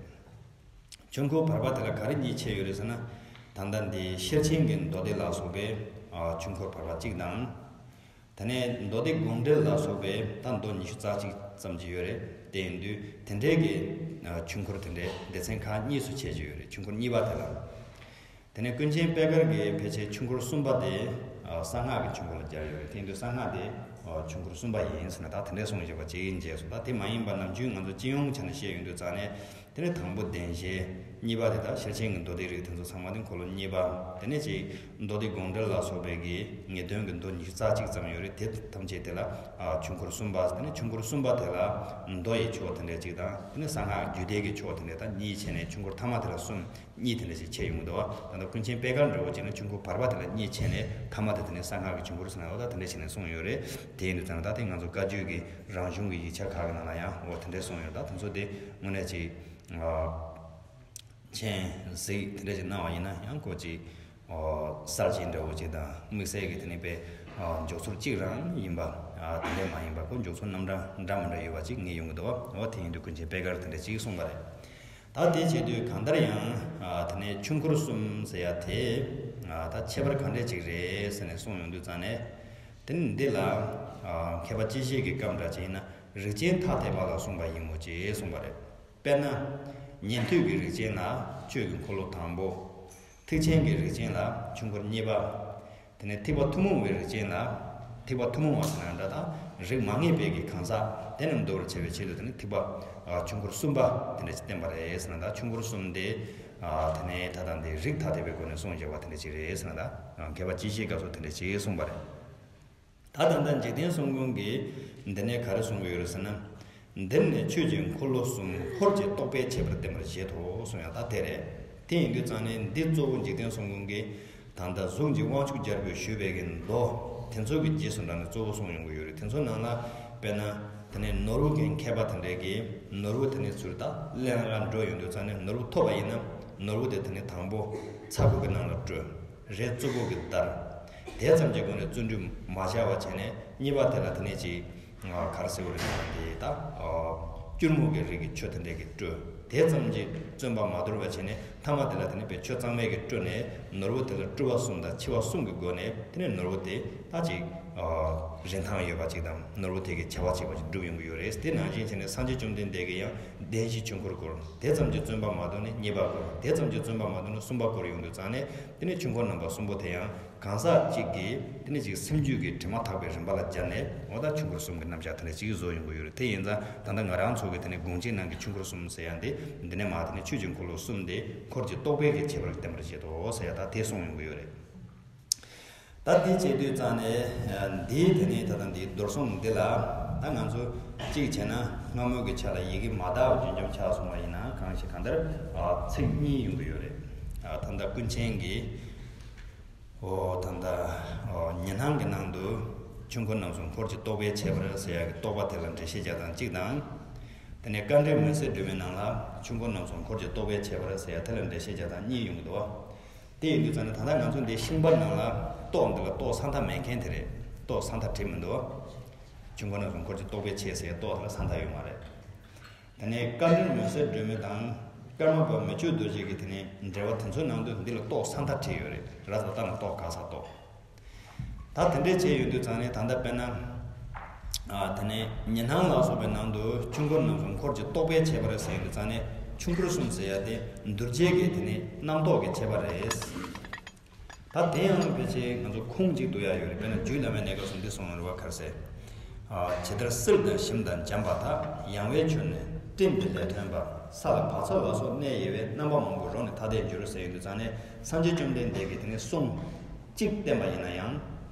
ཆོས་འཁོར་བར་པ་དེ་ལ་ག་རེ་གཉིས་ཕྱེ་ཡོད་རེད་ཟེར་ན། ད་ལྟ་འདི་ཤེར་ཕྱིན་གྱི་མདོ་སྡེ་ལ་སོགས་པའི་ཨ་ཆོས་འཁོར་བར་པ་གཅིག་དང་། དེ་ནས་མདོ་སྡེ་དགོངས་འགྲེལ་ལ་སོགས་པའི་ད་མདོ་ཉི་ཤུ་རྩ་གཅིག་ཙམ་ཅིག་ཡོད་རེད། དེ་ཡིན་དུས་དེ་འདྲའི་གི་ཨ་ཆོས་འཁོར་དེ་འདྲའི་སྡེ་ཚན་ཁག་གཉིས་སུ་ཕྱེ་རྒྱུ་ཡོད་རེད། ཆོས་འཁོར་གཉིས་པ་དེ་ལ། དེ་ནས་ཀུན་མཁྱེན་པད་དཀར་གྱིས་ཕལ་ཆེར་ཆོས་འཁོར་གསུམ་པ་དེ་ཨ་གསང་སྔགས་ཀྱི་ཆོས་འཁོར་ལ་སྦྱར་ཡོད་རེད། དེ་ཡིན་དུས་གསང་སྔགས་དེ་ཨ་ཆོས་འཁོར་གསུམ་པ་ཡིན་ཟེར་ན་ད་དེ་འདྲའི་གསུངས་བཞག་པ་ཅིག་མཇལ་སོང་། ད་དེ་མ་ཡིན་པ་ནམ་རྒྱུན་ང་ཚོ་སྤྱི་ཡོངས་ཆ་ནས་བཤད་ཡོང་དུས་ཙང་ནས། དེ་ནས་དང་པོ་བདེན་བཞི། གཉིས་པ་དེ་དག་ཤེར་ཕྱིན་གྱི་མདོ་སྡེའི་རིགས་དེ་ཚོ་ཚང་མ་དེ་འཁོར་ལོ་གཉིས་པ། དེ་ནས་ཅིག་མདོ་སྡེ་དགོངས་འགྲེལ་ལ་སོགས་པའི་གི་ངེས་དོན་གྱི་མདོ་ཉི་ཤུ་རྩ་གཅིག་ཙམ་ཡོད་རེད། དེ་ཐམས་ཅད་དེ་ལ་ཨ་ཆོས་འཁོར་གསུམ་པ། དེ་ནས་ཆོས་འཁོར་གསུམ་པ་དེ་ལ་མདོ་ཡི་ཕྱོགས་དེ་འདྲ་གཅིག་དང་། དེ་ནས་གསང་སྔགས་རྒྱུད་སྡེ་གི་ཕྱོགས་དེ་འདྲ་དང་གཉིས་ཕྱེ་ནས་ཆོས་འཁོར་ཐ་མ་དེ་ལ་གསུམ། གཉིས་དེ་འདྲ་ཞིག་ཕྱེ་ཡོང་གི་འདུག་བ། ད་ལྟ་ཀུན་མཁྱེན་པད་དཀར་འདྲ་བོ་བྱས་ན་ཆོས་འཁོར་བར་པ་དེ་ལ་གཉིས་ཕྱེ་ནས་ཐ་མ་དེ་དེ་ནས་གསང་སྔགས་ཀྱི་ཆོས་འཁོར་ཟེར་ན་འོ་ད་དེ་འདྲ་བྱས་ནས་གསུངས་ཡོད་རེད། དེ་ཡིན་དུས་ཙང་ད་ལྟའི་ང་ཚོ་བཀའ་བརྒྱུད་ཀྱི་རང་གཞུང་གི་ཡིག་ཆ་ཁག་གི་ནང་ལ་ཡང་འོ་དེ་འདྲ་གསུངས་ཡོད། ད་དེ་ཚོ་དེ་དངོས་གནས་ཅིག་མཆན་གཟིགས་དེ་འདྲ་ཅིག་གནང་བ་ཡིན་ན་ཡང་ཁོ་ཅིག་གསལ་བྱེད་འདྲ་བོ་ཅིག་དང་དམིགས་བསལ་གྱི་དེ་ནས་དཔེ་འཇོག་ཚུལ་གཅིག་རང་ཡིན་པ་དེ་འདྲ་མ་ཡིན་པ་ཁོ་འཇོག་ཚུལ་རྣམ་གྲངས་འདྲ་མི་འདྲ་ཡོད་པ་ཅིག་ངེས་ཡོང་གི་འདུག་བ། འོ་དེ་ཡིན་དུས་ཀུན་མཁྱེན་པད་དཀར་དེ་འདྲ་ཅིག་གསུངས་པ་རེད། ད་དེ་བྱེད་དུས་གང་ལྟར་ཡང་ཨ་དེ་ནས་ཆོས་འཁོར་གསུམ་ཟེར་ཡ་དེ་ཨ་ད་ཁྱད་པར་གང་འདྲ་ཅིག་རེད་ཟེར་ནས་གསུངས་ཡོང་དུས་ཙང་ནས། དེ་ནི་འདི་ལ་ཨ་མཁས་པ་སྤྱི་བཤད་ཀྱི་སྐབས་འདྲ་ཅིག་ཡིན་ན་རིགས་ཅན་ཐ་དད་པ་ལ་གསུངས་པ་ཡིན་མོད་ཅེས་གསུངས་པ་རེད། དཔེར་ན། ཉན་ཐོས་ཀྱི་རིགས་ཅན་ལ་ཆོས་ཀྱི་འཁོར་ལོ་དང་པོ། ཐེག་ཆེན་གྱི་རིགས་ཅན་ལ་ཆོས་འཁོར་གཉིས་པ། དེ་ནས་ཐེག་པ་ཐུན་མོང་བའི་རིགས་ཅན་ལ། ཐེག་པ་ཐུན་མོང་བ་ཟེར་ན་འདྲ་དང་རིགས་མ་ངེས་པའི་གི་གང་ཟག་དེ་རྣམས་འདུལ་བར་བྱ་བའི་ཆེད་དུ་དེ་ནི་ཐེག་པ་ཨ་ཆོས་འཁོར་གསུམ་པ་དེ་འདྲ་ཞིག་བསྟན་པ་རེད་ཟེར་ན། ད་ཆོས་འཁོར་གསུམ་དེ་ཨ་དེ་ནས་ད་ལྟ་འདི་རིགས་ཐ་དད་པའི་སྒོ་ནས་གསུངས་བཞག་པ་དེ་འདྲ་ཞིག་རེད་ཟེར་ན། ད་མཁས་པ་སྤྱི་བཤད་སྐབས་སུ་དེ་འདྲ་ཞིག་གསུངས་པ་རེད། ད་ད་ལྟ་འཇིག་རྟེན་གསུམ་མགོན་གྱིས་འདི་ནས་ག་རེ་གསུང་གི་ཡོད་རེད་ཟེར་ན། འདིར་ནི་ཆོས་ཀྱི་འཁོར་ལོ་གསུམ་འཁོར་གྱི་རྟོག་པས་ཁྱད་པར་བསྟན་པར་བཞེད་དོ་གསུངས་ཡང་ད་དེ་རེད། དེ་ཡིན་དུས་ཙང་ནས་འདི་གཙོ་བོ་འཇིག་རྟེན་གསུམ་མགོན་གྱིས་ད་ལྟ་གཟུངས་ཀྱི་དབང་ཕྱུག་རྒྱལ་པོས་ཞུས་པའི་གི་མདོ་དེ་ཚོ་གི་རྗེས་སུ་འབྲངས་ནས་གཙོ་བོ་གསུངས་ཡོང་གི་ཡོད་རེད། དེ་ཚོ་ནང་ལ་དཔེར་ན་དེ་ནས་ནོར་བུ་གི་མཁས་པ་དེ་འདྲས་ཀྱིས་ནོར་བུ་དེ་ནས་ཚུར་ད་གླེང་ག་འགྲོ་ཡོང་དུས་ཙང་ནས་ནོར་བུ་ཐོབ་པ་ཡིན་ན་ནོར་བུ་དེ་དེ་ནས་དང་པོ་ཚ་གུ་གི་ནང་ལ་སྤྲོད། རས་གཙུག་པོ་གིས་བརྡར། དེ་ཙམ་གྱི་སྒོ་ནས་བརྩོན་འགྲུས་མ་བྱ་བ་བྱས་ནས་གཉིས་པ་དེ་ལ་དེ་ནས་ཅིག་ག་རེ་ཟེར་བ་རེད་ཟེར་ན་དེ་ད་སྐྱུར་མོ་གི་རིགས་ཀྱི་ཆུ་དེ་འདྲས་ཀྱིས་བཀྲུ། དེ་ཙམ་གྱིས་བརྩོན་པ་མ་དོར་བ་བྱས་ནས་ཐ་མ་དེ་ལ་དེ་ནས་དཔེ་ཆུ་གཙང་མས་ཀྱིས་བཀྲུས་ནས་ནོར་བུ་དེ་ལ་སྤྲུལ་པ་གསུམ་དང་འཆི་བ་གསུམ་གྱི་སྒོ་ནས་དེ་ནས་ནོར་བུ་དེ་ད་ཅིག་རིན་ཐང་ཡོད་པ་ཅིག་དང་ནོར་བུ་དེ་གི་བྱ་བ་བྱེད་པ་ཅིག་སྒྲུབ་ཡོང་གི་ཡོད་རེད། དེ་ནང་བཞིན་བྱས་ནས་སངས་རྒྱས་བཅོམ་ལྡན་འདས་ཀྱིས་ཡང་བདེན་བཞིའི་ཆོས་འཁོར་བསྐོར། དེ་ཙམ་གྱིས་བརྩོན་པ་མ་དོར་ནས་གཉིས་པ་བསྐོར། དེ་ཙམ་གྱིས་བརྩོན་པ་མ་དོར་ནས་གསུམ་པ་བསྐོར་ཡོང་དུས་ཙང་ནས་དེ་ནས་ཆོས་འཁོར་རྣམ་པ་གསུམ་པོ་དེ་ཡང་གང་ཟག་གཅིག་གིས་དེ་ནས་ཅིག་སེམས་རྒྱུད་ཀྱི་དྲི་མ་དག་པའི་རིམ་པ་ལ་སྦྱར་ནས་འོ་ད་ཆོས་འཁོར་གསུམ་གྱི་རྣམ་གཞག་དེ་འདྲ་ཅིག་བཟོ་ཡོང་གི་ཡོད་རེད། དེ་ཡིན་ཙང་ད་ལྟ་ང་རང་ཚོ་གི་དེ་ནས་དགོངས་གཅིག་ནང་གི་ཆོས་འཁོར་གསུམ་ཟེར་ཡ་འདི་འདི་ནས་མ་དེ་ནས་ཆོས་ཀྱི་འཁོར་ལོ་གསུམ་དེ་འཁོར་གྱི་རྟོག་པའི་གི་ཁྱད་པར་བསྟན་པར་བྱེད་དོ་ཟེར་ཡ་ད་དེ་གསུངས་ཡོང་གི་ཡོད་རེད། ད་དེ་བྱེད་དུས་ཙང་ནས་འདིའི་དེ་ནས་ད་ལྟ་འདིའི་མདོར་སོང་འདི་ལ་ད་ང་ཚོ་གཅིག་བྱས་ན་སྔ་མོའི་གི་ཆ་ལ་ཡི་གེ་མ་དག་པ་རྒྱུན་འབྱམས་ཆགས་སོང་བ་ཡིན་ན་གང་ཞིག་གང་ལྟར་ཚིག་གཉིས་ཡོང་གི་ཡོད་རེད། ད་ལྟ་ཀུན་མཁྱེན་གྱིས་ཨོ་ད་ལྟ་ཨོ་ཉི་སྣང་གི་ནང་དུ་ཆོས་འཁོར་རྣམ་གསུམ་འཁོར་གྱི་རྟོག་པས་ཁྱད་པར་ཟེར་ཡ་གི་རྟོག་པ་དེ་ལ་འགྲེལ་བཤད་རྒྱག་སྟངས་གཅིག་དང་། དེ་ནས་དཀའ་འགྲེལ་མུན་སེལ་སྒྲོན་མེའི་ནང་ལ་ཆོས་འཁོར་རྣམ་གསུམ་འཁོར་གྱི་རྟོག་པས་ཁྱད་པར་ཟེར་ཡ་དེ་ལ་འགྲེལ་བཤད་རྒྱག་སྟངས་གཉིས་ཡོང་གི་འདུག་བ། དེ་ཡིན་དུས་ཙང་ནས་ད་ལྟ་ང་ཚོ་འདི་ཤིང་པར་ནང་ལ་རྟོག་འདི་ལ་རྟོག་ས་མཐའ་མེད་མཁན་དེ་རེད། རྟོགས་ས་མཐའ་བྲིས་མི་འདུག་ཆོས་འཁོར་རྣམ་གསུམ་འཁོར་གྱི་རྟོག་པའི་ཆེད་ཟེར་རྟོགས་ལ་ས་མཐའ་ཡོད་མ་རེད། དེ་ནས་བཀའ་དྲིན་མུན་སེལ་སྒྲོན་མེ་དང་ཀརྨ་པ་མི་བསྐྱོད་རྡོ་རྗེ་གི་དེ་ནས་འགྲེལ་པ་དེ་ཚོའི་ནང་དུ་འདི་ལ་རྟོགས་ས་མཐའ་བྲིས་ཡོད་རེད། ར་ས་ཏ་ན་རྟོགས་ག་ས་རྟོགས། ད་དེ་འདྲས་བྱས་ཡོད་དུས་ཙང་ནས་ད་ལྟ་དཔེར་ན། ཨ་དེ་ནས་ཉི་སྣང་ལ་སོགས་པའི་ནང་དུ་ཆོས་འཁོར་རྣམ་གསུམ་འཁོར་གྱི་རྟོག་པའི་ཁྱད་པར་ཟེར་ཡོད་དུས་ཙང་ནས་ཆོས་འཁོར་གསུམ་ཟེར་ཡ་དེ་གདུལ་བྱའི་གི་དེ་ནས་རྣམ་རྟོག་གི་ཁྱད་པར་རེད། ད་དེ་ཡང་ཕལ་ཆེར་ང་ཚོ་ཁུངས་གཅིག་ཏུ་ཡ་ཡོད་རེད། དཔེར་ན་རྒྱུད་བླ་མའི་གནས་སྐབས་སུ་འདི་གསུངས་ཡོད་རེད་བ། ག་རེ་ཟེར། ཇི་ལྟར་བསིལ་དང་ཞིམ་དང་འཇམ་པ་དག་ཡང་བའི་ཆུ་ནི་སྤྲིན་གྱི་ལས་ཐོན་པ། ས་ལ་བག་ཚ་ལ་སོགས་གནས་ཡལ་བའི། རྣམ་པ་མང་པོའི་རོ་ནི་ཐ་དད་འགྱུར་ཟེར་ཡོང་དུས་ཙང་ནས་སངས་རྒྱས་བཅོམ་ལྡན་འདས་ཀྱིས་དེ་ནས་གསུང་གཅིག་བསྟན་པ་ཡིན་ན་ཡང་།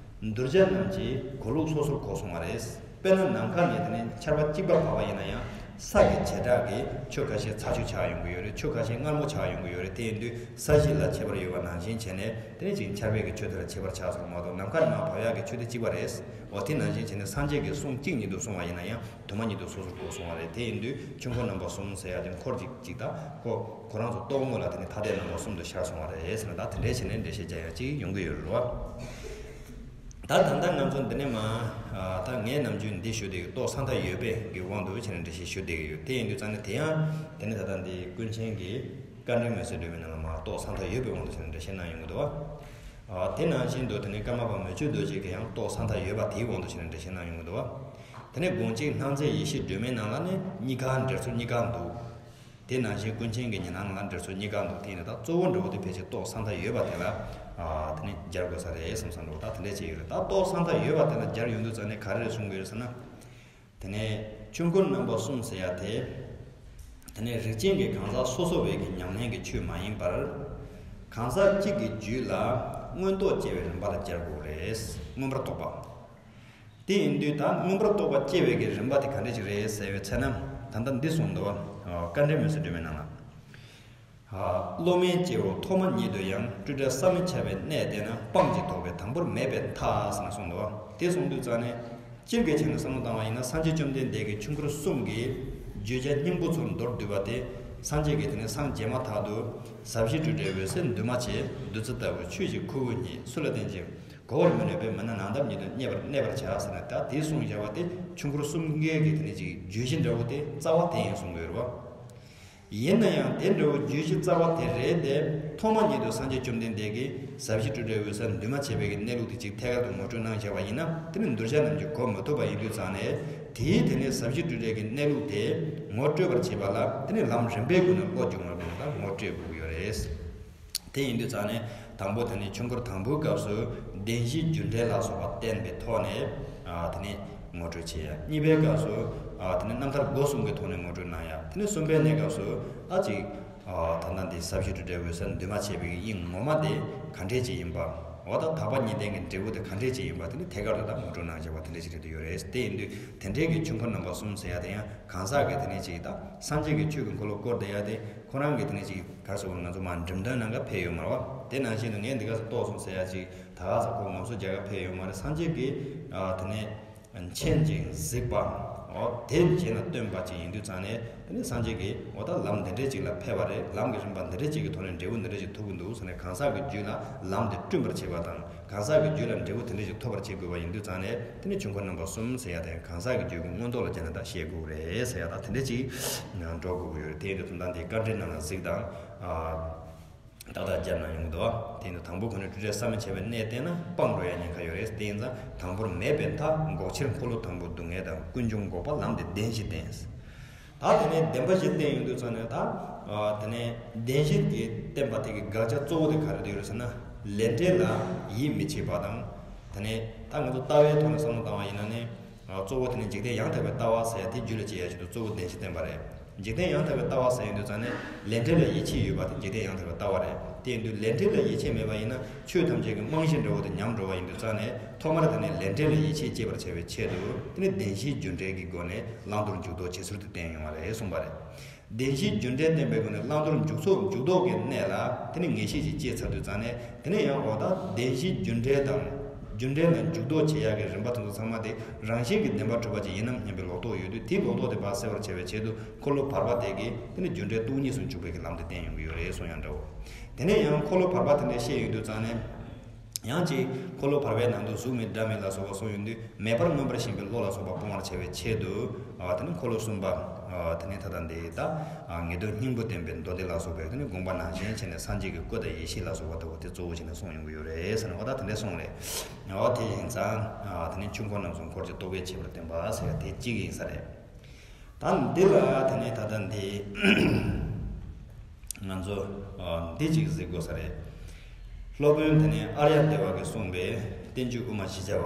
གདུལ་བྱ་རྣམས་ཀྱིས་གོ་ལུགས་སོ་སོར་གོ་གསུང་བ་རེད། དཔེར་ན་ནམ་མཁའ་ནས་དེ་ནས་ཆར་པ་གཅིག་པ་བབས་པ་ཡིན་ན་ཡང་ས་ཀྱི་བྱེ་བྲག་གིས་ཆོས་ཁ་ཤས་ཚ་ཆུ་ཆགས་ཡོང་གི་ཡོད་རེད། ཆོས་ཁ་ཤས་མངར་མོ་ཆགས་ཡོང་གི་ཡོད་རེད། དེ་ཡིན་དུས་ས་གཞི་ལ་ཁྱད་པར་ཡོད་པ་ནང་བཞིན་བྱས་ནས་དེ་ནས་ཅིག་ཆར་པའི་གི་ཆུ་དེ་ལ་ཁྱད་པར་ཆགས་སོང་མ་གཏོགས་ནམ་མཁའ་ནས་མར་བབས་ཡག་གི་ཆུ་དེ་གཅིག་པ་རེད། འོ་དེ་ནང་བཞིན་བྱས་ནས་སངས་རྒྱས་ཀྱི་གསུང་གཅིག་ཉིད་དུ་གསུང་བ་ཡིན་ན་ཡང་དུ་མ་ཉིད་དུ་སོ་སོར་གོ་གསུང་བ་རེད། དེ་ཡིན་དུས་ཆོས་འཁོར་རྣམ་པ་གསུམ་ཟེར་ཡ་དེ་འཁོར་གཅིག་གཅིག་དང་ཁོ་ཁོ་རང་ཚོ་རྟོག་ངོ་ལ་དེ་ནི་ཐ་དད་རྣམ་པ་གསུམ་དུ་ཤར་སོང་བ་རེད་ཟེར་ན། ད་དེ་འདྲས་བྱས་ནས་འགྲེལ་བཤད་རྒྱག་ཡ་གཅིག་ཡོང་གི་ཡོད་རེད་བ། ད་ད་ལྟ་ང་ཚོ་འདི་ནས་མ། ཨ་ད་ངས་ནམ་རྒྱུན་འདི་ཞུ་བསྡད་ཀྱི་རྟོགས་ས་མཐའ་ཡོད་པའི་གི་དབང་དུ་བྱས་ནས་འགྲེལ་བཤད་ཞུ་བསྡད་ཀྱི་ཡོད། དེ་ཡིན་དུས་ཙང་ནས་དེ་ཡང་དེ་ནས་ད་ལྟ་འདི་ཀུན་མཁྱེན་གྱིས་བཀའ་དྲིན་མུན་སེལ་སྒྲོན་མེའི་ནང་ལ་མ་རྟོགས་ས་མཐའ་ཡོད་པའི་དབང་དུ་བྱས་ནས་འགྲེལ་བཤད་གནང་ཡོང་གི་འདུག་བ། ཨ་དེ་ནང་བཞིན་དུ་དེ་ནས་ཀརྨ་པ་མི་བསྐྱོད་རྡོ་རྗེ་གིས་ཡང་རྟོགས་ས་མཐའ་ཡོད་པ་དེའི་དབང་དུ་བྱས་ནས་འགྲེལ་བཤད་གནང་ཡོང་གི་འདུག་བ། དེ་ནས་དགོངས་གཅིག་སྣང་མཛད་ཡེ་ཤེས་སྒྲོན་མེའི་ནང་ལ་ནི་གཉིས་ཀ་འགྲེལ་ཚུལ་གཉིས་ཀ་འདུག་དེ་ནང་བཞིན་ཀུན་མཁྱེན་གྱི་ཉི་སྣང་ལ་འགྲེལ་ཚུལ་གཉིས་ཀ་འདུག་དེ་ཡིན་ན་ད་གཙོ་བོ་འདྲ་བོ་དེ་ཕལ་ཆེར་རྟོགས་ས་མཐའ་ཡོད་པ་དེ་ལ་ཨ་དེ་ནས་སྦྱར་དགོས་ས་རེད་བསམ་བསམ་འདྲ་བོ་ད་དེ་འདྲས་བྱས་ཡོད་རེད། ད་རྟོགས་ས་མཐའ་ཡོད་པ་དེ་ལ་སྦྱར་ཡོང་དུས་ཙང་ནས་ག་རེ་རེད་གསུང་གི་ཡོད་ཟེར་ན། དེ་ནས་ཆོས་འཁོར་རྣམ་པ་གསུམ་ཟེར་ཡ་དེ། དེ་ནས་རིགས་ཅན་གྱི་གང་ཟག་སོ་སོ་བའི་གི་ཉམས་ལེན་གྱི་ཆོས་མ་ཡིན་པར། གང་ཟག་གཅིག་གི་རྒྱུད་ལ་མངོན་རྟོགས་སྐྱེ་བའི་རིམ་པ་ལ་སྦྱར་དགོས་རེད། མངོན་པར་རྟོགས་པ། དེ་ཡིན་དུས་ད་མངོན་པར་རྟོགས་པ་སྐྱེ་བའི་གི་རིམ་པ་དེ་ག་འདྲ་ཞིག་རེད་ཟེར་བའི་ཚེ་ན། ད་ལྟ་འདི་གསུངས་འདུག་བ། བཀའ་དྲིན་མུན་སེལ་སྒྲོན་མེའི་ནང་ལ། བློ་དམན་སྐྱེ་བོ་ཐོག་མ་ཉིད་དུ་ཡང་། སྤྲོས་བྲལ་བསམ་མི་ཁྱབ་པའི་གནས་བསྟེན་ན། སྤང་གི་དོགས་པས་དང་པོར་མེད་པའི་མཐའ་ཟེར་ནས་གསུངས་འདུག་བ། དེ་གསུངས་དུས་ཙང་ནས་སྤྱིར་གྱི་ཆ་ནས་བསམ་བློ་བཏང་བ་ཡིན་ན་སངས་རྒྱས་བཅོམ་ལྡན་འདས་ཀྱིས་ཆོས་འཁོར་གསུམ་གྱི་བརྗོད་བྱ་སྙིང་པོ་ཚུར་མདོར་བསྡུས་པ་དེ་སངས་རྒྱས་ཀྱིས་དེ་ནས་སངས་རྒྱས་མ་ཐག་ཏུ་ཟབ་ཞི་སྤྲོས་བྲལ་འོད་གསལ་འདུས་མ་བྱས། བདུད་རྩི་ལྟ་བུ་ཆོས་ཀྱི་ཁུ་བོ་ཉིད། སུ་ལ་བསྟན་ཅིང་གོ་བར་མི་ནུས་པས། མི་སྣང་ནམ་མཉམ་ཉིད་དུ་གནས་པར་གནས་པར་བྱ་ཟེར་ནས་ད་དེ་གསུངས་བཞག་པ་དེ་ཆོས་འཁོར་གསུམ་ཀའི་གི་དེ་ནས་ཅིག་བརྗོད་གཞི་འདྲ་བོ་དེ་རྩ་བ་དེ་ཡིན་གསུང་གི་ཡོད་རེད་བ། ཡིན་ན་ཡང་དེ་འདྲ་བོ་བརྗོད་གཞི་རྩ་བ་དེ་རེད་དེ། ཐོག་མ་ཉིད་དུ་སངས་རྒྱས་བཅོམ་ལྡན་འདས་ཀྱིས་ཟབ་ཞི་སྤྲོས་བྲལ་འོད་གསལ་འདུས་མ་བྱས་པའི་གི་གནས་ལུགས་དེ་ཅིག་ཐད་ཀར་དུ་ངོ་སྤྲོད་གནང་བཞག་པ་ཡིན་ན། དེ་ནི་གདུལ་བྱ་རྣམས་ཀྱིས་གོ་མི་ཐུབ་པ་ཡིན་དུས་ཙང་ནས། དེའི་དེ་ནས་ཟབ་ཞི་སྤྲོས་བྲལ་གྱི་གནས་ལུགས་དེ་ངོ་སྤྲོད་པར་བྱེད་པ་ལ། དེ་ནི་ལམ་རིམ་པའི་སྒོ་ནས་བློ་སྦྱོང་བའི་སྒོ་ནས་ད་ངོ་སྤྲོད་དགོས་ཀྱི་ཡོད་རེད། དེ་ཡིན་དུས་ཙང་ནས་དང་པོ་དེ་ནི་ཆོས་འཁོར་དང་པོའི་སྐབས་སུ་བདེན་བཞིའི་རྒྱུ་འབྲས་ལ་སོགས་པ་བསྟན་པའི་ཐོག་ནས། ཨ་དེ་ནི་ངོ་སྤྲོད་བྱེད་ཡ། གཉིས་པའི་སྐབས་སུ་ཨ་དེ་ནི་རྣམ་ཐར་སྒོ་གསུམ་གྱི་ཐོག་ནས་ངོ་སྤྲོད་གནང་ཡ། དེ་ནི་གསུམ་པའི་གནས་སྐབས་སུ་ཨ་ཅིག་ཨ་ད་ལྟ་འདི་ཟབ་ཞི་སྤྲོས་བྲལ་འོད་གསལ་འདུས་མ་བྱས་པའི་དབྱིངས་ངོ་མ་དེ་ག་འདྲས་ཅིག་ཡིན་པ། འོ་ད་དག་པ་གཉིས་ལྡན་གྱི་འབྲས་བུ་དེ་ག་འདྲས་ཅིག་ཡིན་པ་དེ་ནི་ཐད་ཀར་དུ་ད་ངོ་སྤྲོད་གནང་བྱས་པ་དེ་འདྲས་ཅིག་རེད་འདུག་ཡོད་རེད། དེ་ཡིན་དུས་དེ་འདྲས་ཀྱི་ཆོས་འཁོར་རྣམ་པ་གསུམ་ཟེར་ཡ་དེ་ཡང་གང་ཟག་གི་དེ་ནས་ཅིག་ད་སངས་རྒྱས་ཀྱི་ཆོས་ཀྱི་འཁོར་ལོ་བསྐོར་བསྡད་ཡ་དེ་ཁོ་རང་གི་དེ་ནས་ཅིག་ག་རེ་ཟེར་དགོས་རེད། ང་ཚོ་མར་འགྲེམས་སྟོན་གནང་ག་ཕེབས་ཡོད་མ་རེད་བ། དེ་ནང་བཞིན་དུ་ངས་འདི་ག་ཚོད་རྟོགས་སོང་ཟེར་ཡ་ཅིག་ད་ག་ཚོད་ཁོ་ངོམ་སོ་རྒྱག་ག་ཕེབས་ཡོད་མ་རེད། སངས་རྒྱས་ཀྱིས་ཨ་དེ་ནས་མཁྱེན་ཅིང་གཟིགས་པ། འོ་དེ་རྗེས་ལ་སྟོན་པ་ཅིག་ཡིན་དུས་ཙང་ནས། དེ་ནས་སངས་རྒྱས་ཀྱིས་འོ་ད་ལམ་འདི་འདྲས་ཅིག་ལ་ཕེབས་པ་རེད། ལམ་གྱི་རིམ་པ་འདི་འདྲས་ཅིག་གི་ཐོག་ནས་འབྲས་བུ་འདི་འདྲས་ཅིག་ཐོབ་ཀྱི་འདུག་ཟེར་ནས་གང་ཟག་གི་རྒྱུད་ལ་ལམ་དེ་བསྐྲུན་པར་བྱེད་པ་དང་། གང་ཟག་གི་རྒྱུད་ལ་འབྲས་བུ་དེ་འདྲ་ཞིག་ཐོབ་པར་བྱེད་དགོས་པ་ཡིན་དུས་ཙང་ནས། དེ་ནི་ཆོས་འཁོར་རྣམ་པ་གསུམ་ཟེར་ཡ་དེ་གང་ཟག་གི་རྒྱུད་ཀྱི་མངོན་རྟོགས་ལ་སྦྱར་ནས་ད་བཤད་དགོས་རེད་ཟེར་ཡ། ད་དེ་འདྲ་ཅིག་འགྲོ་དགོས་ཀྱི་ཡོད་རེད། དེ་ཡིན་དུས་དོན་དག་འདི་བཀའ་འགྲེལ་ནང་ལ་གཟིགས་དང་། ཏག་ཏག་སྦྱར་ན་ཡོང་གི་འདུག་དེ་ཡིན་དུས་དང་པོ་ཁོ་ནས་སྤྲོས་བྲལ་བསམ་མི་ཁྱབ་པའི་གནས་བསྟེན་ན་སྤང་འགྲོ་ཡ་ཉེན་ཁ་ཡོད་རེད། དེ་ཡིན་ཙང་དང་པོར་མེད་པའི་མཐའ། འགོག་ཕྱིར་འཁོར་ལོ་དང་པོ་སྡུག་བསྔལ་དང་། ཀུན་འབྱུང་འགོག་པ་ལམ་དེ་བདེན་བཞི་བསྟན། ད་དེ་ནས་བདེན་པ་བཞི་བསྟན་ཡོང་དུས་ཙང་ནས་ད། ཨ་དེ་ནས་བདེན་བཞི་དེ་བསྟན་པ་དེ་གི་དགག་བྱ་གཙོ་བོ་དེ་ག་རེ་ཡོད་རེད་ཟེར་ན། ལས་འབྲས་ལ་ཡིད་མི་ཆེས་པ་དང་། དེ་ནས་ད་ང་ཚོ་ལྟ་བའི་ཐོག་ནས་བསམ་བློ་བཏང་བ་ཡིན་ན་ནི། ཨ་གཙོ་བོ་དེ་ནི་འཇིག་རྟེན་ཡང་དག་པའི་ལྟ་བ་ཟེར་ཡ་དེ་རྒྱུད་ལ་སྐྱེ་ཡ་ཆེད་དུ་གཙོ་བོ་བདེན་བཞི་བསྟན་པ་རེད། འཇིག་རྟེན་ཡང་དག་པའི་ལྟ་བ་ཟེར་ཡོང་དུས་ཙང་ནས་ལས་འབྲས་ལ་ཡིད་ཆེས་ཡོད་པ་དེ་འཇིག་རྟེན་ཡང་དག་པའི་ལྟ་བ་རེད། དེ་ཡིན་དུས་ལས་འབྲས་ལ་ཡིད་ཆེས་མེད་པ་ཡིན་ན་ཆོས་ཐམས་ཅད་ཀྱི་རྨང་གཞི་འདྲ་བོ་དེ་ཉམས་འགྲོ་བ་ཡིན་དུས་ཙང་ནས། ཐོག་མར་དེ་ནས་ལས་འབྲས་ལ་ཡིད་ཆེས་སྐྱེད་པར་བྱ་བའི་ཆེད་དུ། དེ་ནི་བདེན་བཞིའི་རྒྱུ་འབྲས་ཀྱི་སྒོ་ནས་བླང་དོར་འཇུག་ལྡོག་བྱེད་ཚུལ་དེ་བསྟན་ཡོང་བ་རེད་གསུངས་པ་རེད། བདེན་བཞིའི་རྒྱུ་འབྲས་བསྟན་པའི་སྒོ་ནས་བླང་དོར་འཇུག་ཚུལ་འཇུག་ལྡོག་གི་གནས་ལ་དེ་ནི་ངེས་ཤེས་ཤིག་སྐྱེས་ཚར་དུས་ཙང་ནས། དེ་ནས་ཡང་འོ་ད་བདེན་བཞིའི་རྒྱུ་འབྲས་དང་། རྒྱུ་འབྲས་ལ་འཇུག་ལྡོག་བྱེད་ཡག་གི་རིམ་པ་དེ་ཚོ་ཚང་མ་དེ་རང་བཞིན་གྱིས་བདེན་པར་གྲུབ་པ་ཅིག་ཡིན་ནམ་སྙམ་པའི་ལོག་རྟོག་ཡོད་དུས། དེའི་ལོག་རྟོག་དེ་ཕར་སེལ་བར་བྱ་བའི་ཆེད་དུ་འཁོར་ལོ་བར་པ་དེ་གིས་དེ་ནི་རྒྱུ་འབྲས་སྟོང་ཉིད་སུ་འཇུག་པའི་གི་ལམ་དེ་བསྟན་ཡོང་གི་ཡོད་རེད་གསུང་ཡང་འདྲ་བོ། དེ་ནས་ཡང་འཁོར་ལོ་བར་པ་དེ་འདྲ་བཤད་ཡོང་དུས་ཙང་ནས། ཡང་ཅིག་འཁོར་ལོ་བར་པའི་ནང་དུ་གཟུགས་མེད་སྒྲ་མེད་ལ་སོགས་པ་གསུངས་ཡོང་དུས། མེད་པར་མངོན་པར་ཞེན་པའི་བློ་ལ་སོགས་པ་སྤོང་བར་བྱ་བའི་ཆེད་དུ། ཨ། དེ་ནི་འཁོར་ལོ་གསུམ་པ། ཨ། དེ་ནི་ད་ལྟ་འདི་ད། ཨ། ངེས་དོན་སྙིང་པོ་བསྟན་པའི་མདོ་སྡེ་ལ་སོགས་པའི་དེ་ནི་དགོངས་པ་ནང་བཞིན་བྱས་ནས་སངས་རྒྱས་ཀྱི་སྐུ་དང་ཡེ་ཤེས་ལ་སོགས་པ་ལྟ་བུ་དེ་གཙོ་བོ་བྱས་ནས་གསུངས་ཡོང་གི་ཡོད་རེད་ཟེར་ནས། འོ་ད་དེ་འདྲ་གསུངས་རེད། འོ་དེ་ཡིན་ཙང་། ཨ། དེ་ནི་ཆོས་འཁོར་རྣམ་གསུམ་འཁོར་གྱི་རྟོག་པས་ཕྱེ་བར་སྟོན་པ་ཟེར་བ་དེ་གཅིག་ཡིན་ས་རེད། ད་འདི་ལ་དེ་ནས་ད་ལྟ་འདི་ང་ཚོ། ཨ། འདི་གཅིག་གཟིགས་དགོས་ས་རེད། སློབ་དཔོན་དེ་ནས་ཨཱརྱ་དེ་བ་གིས་གསུངས་པའི་བསྟན་བཅོས་དབུ་མ་བཞི་བརྒྱ་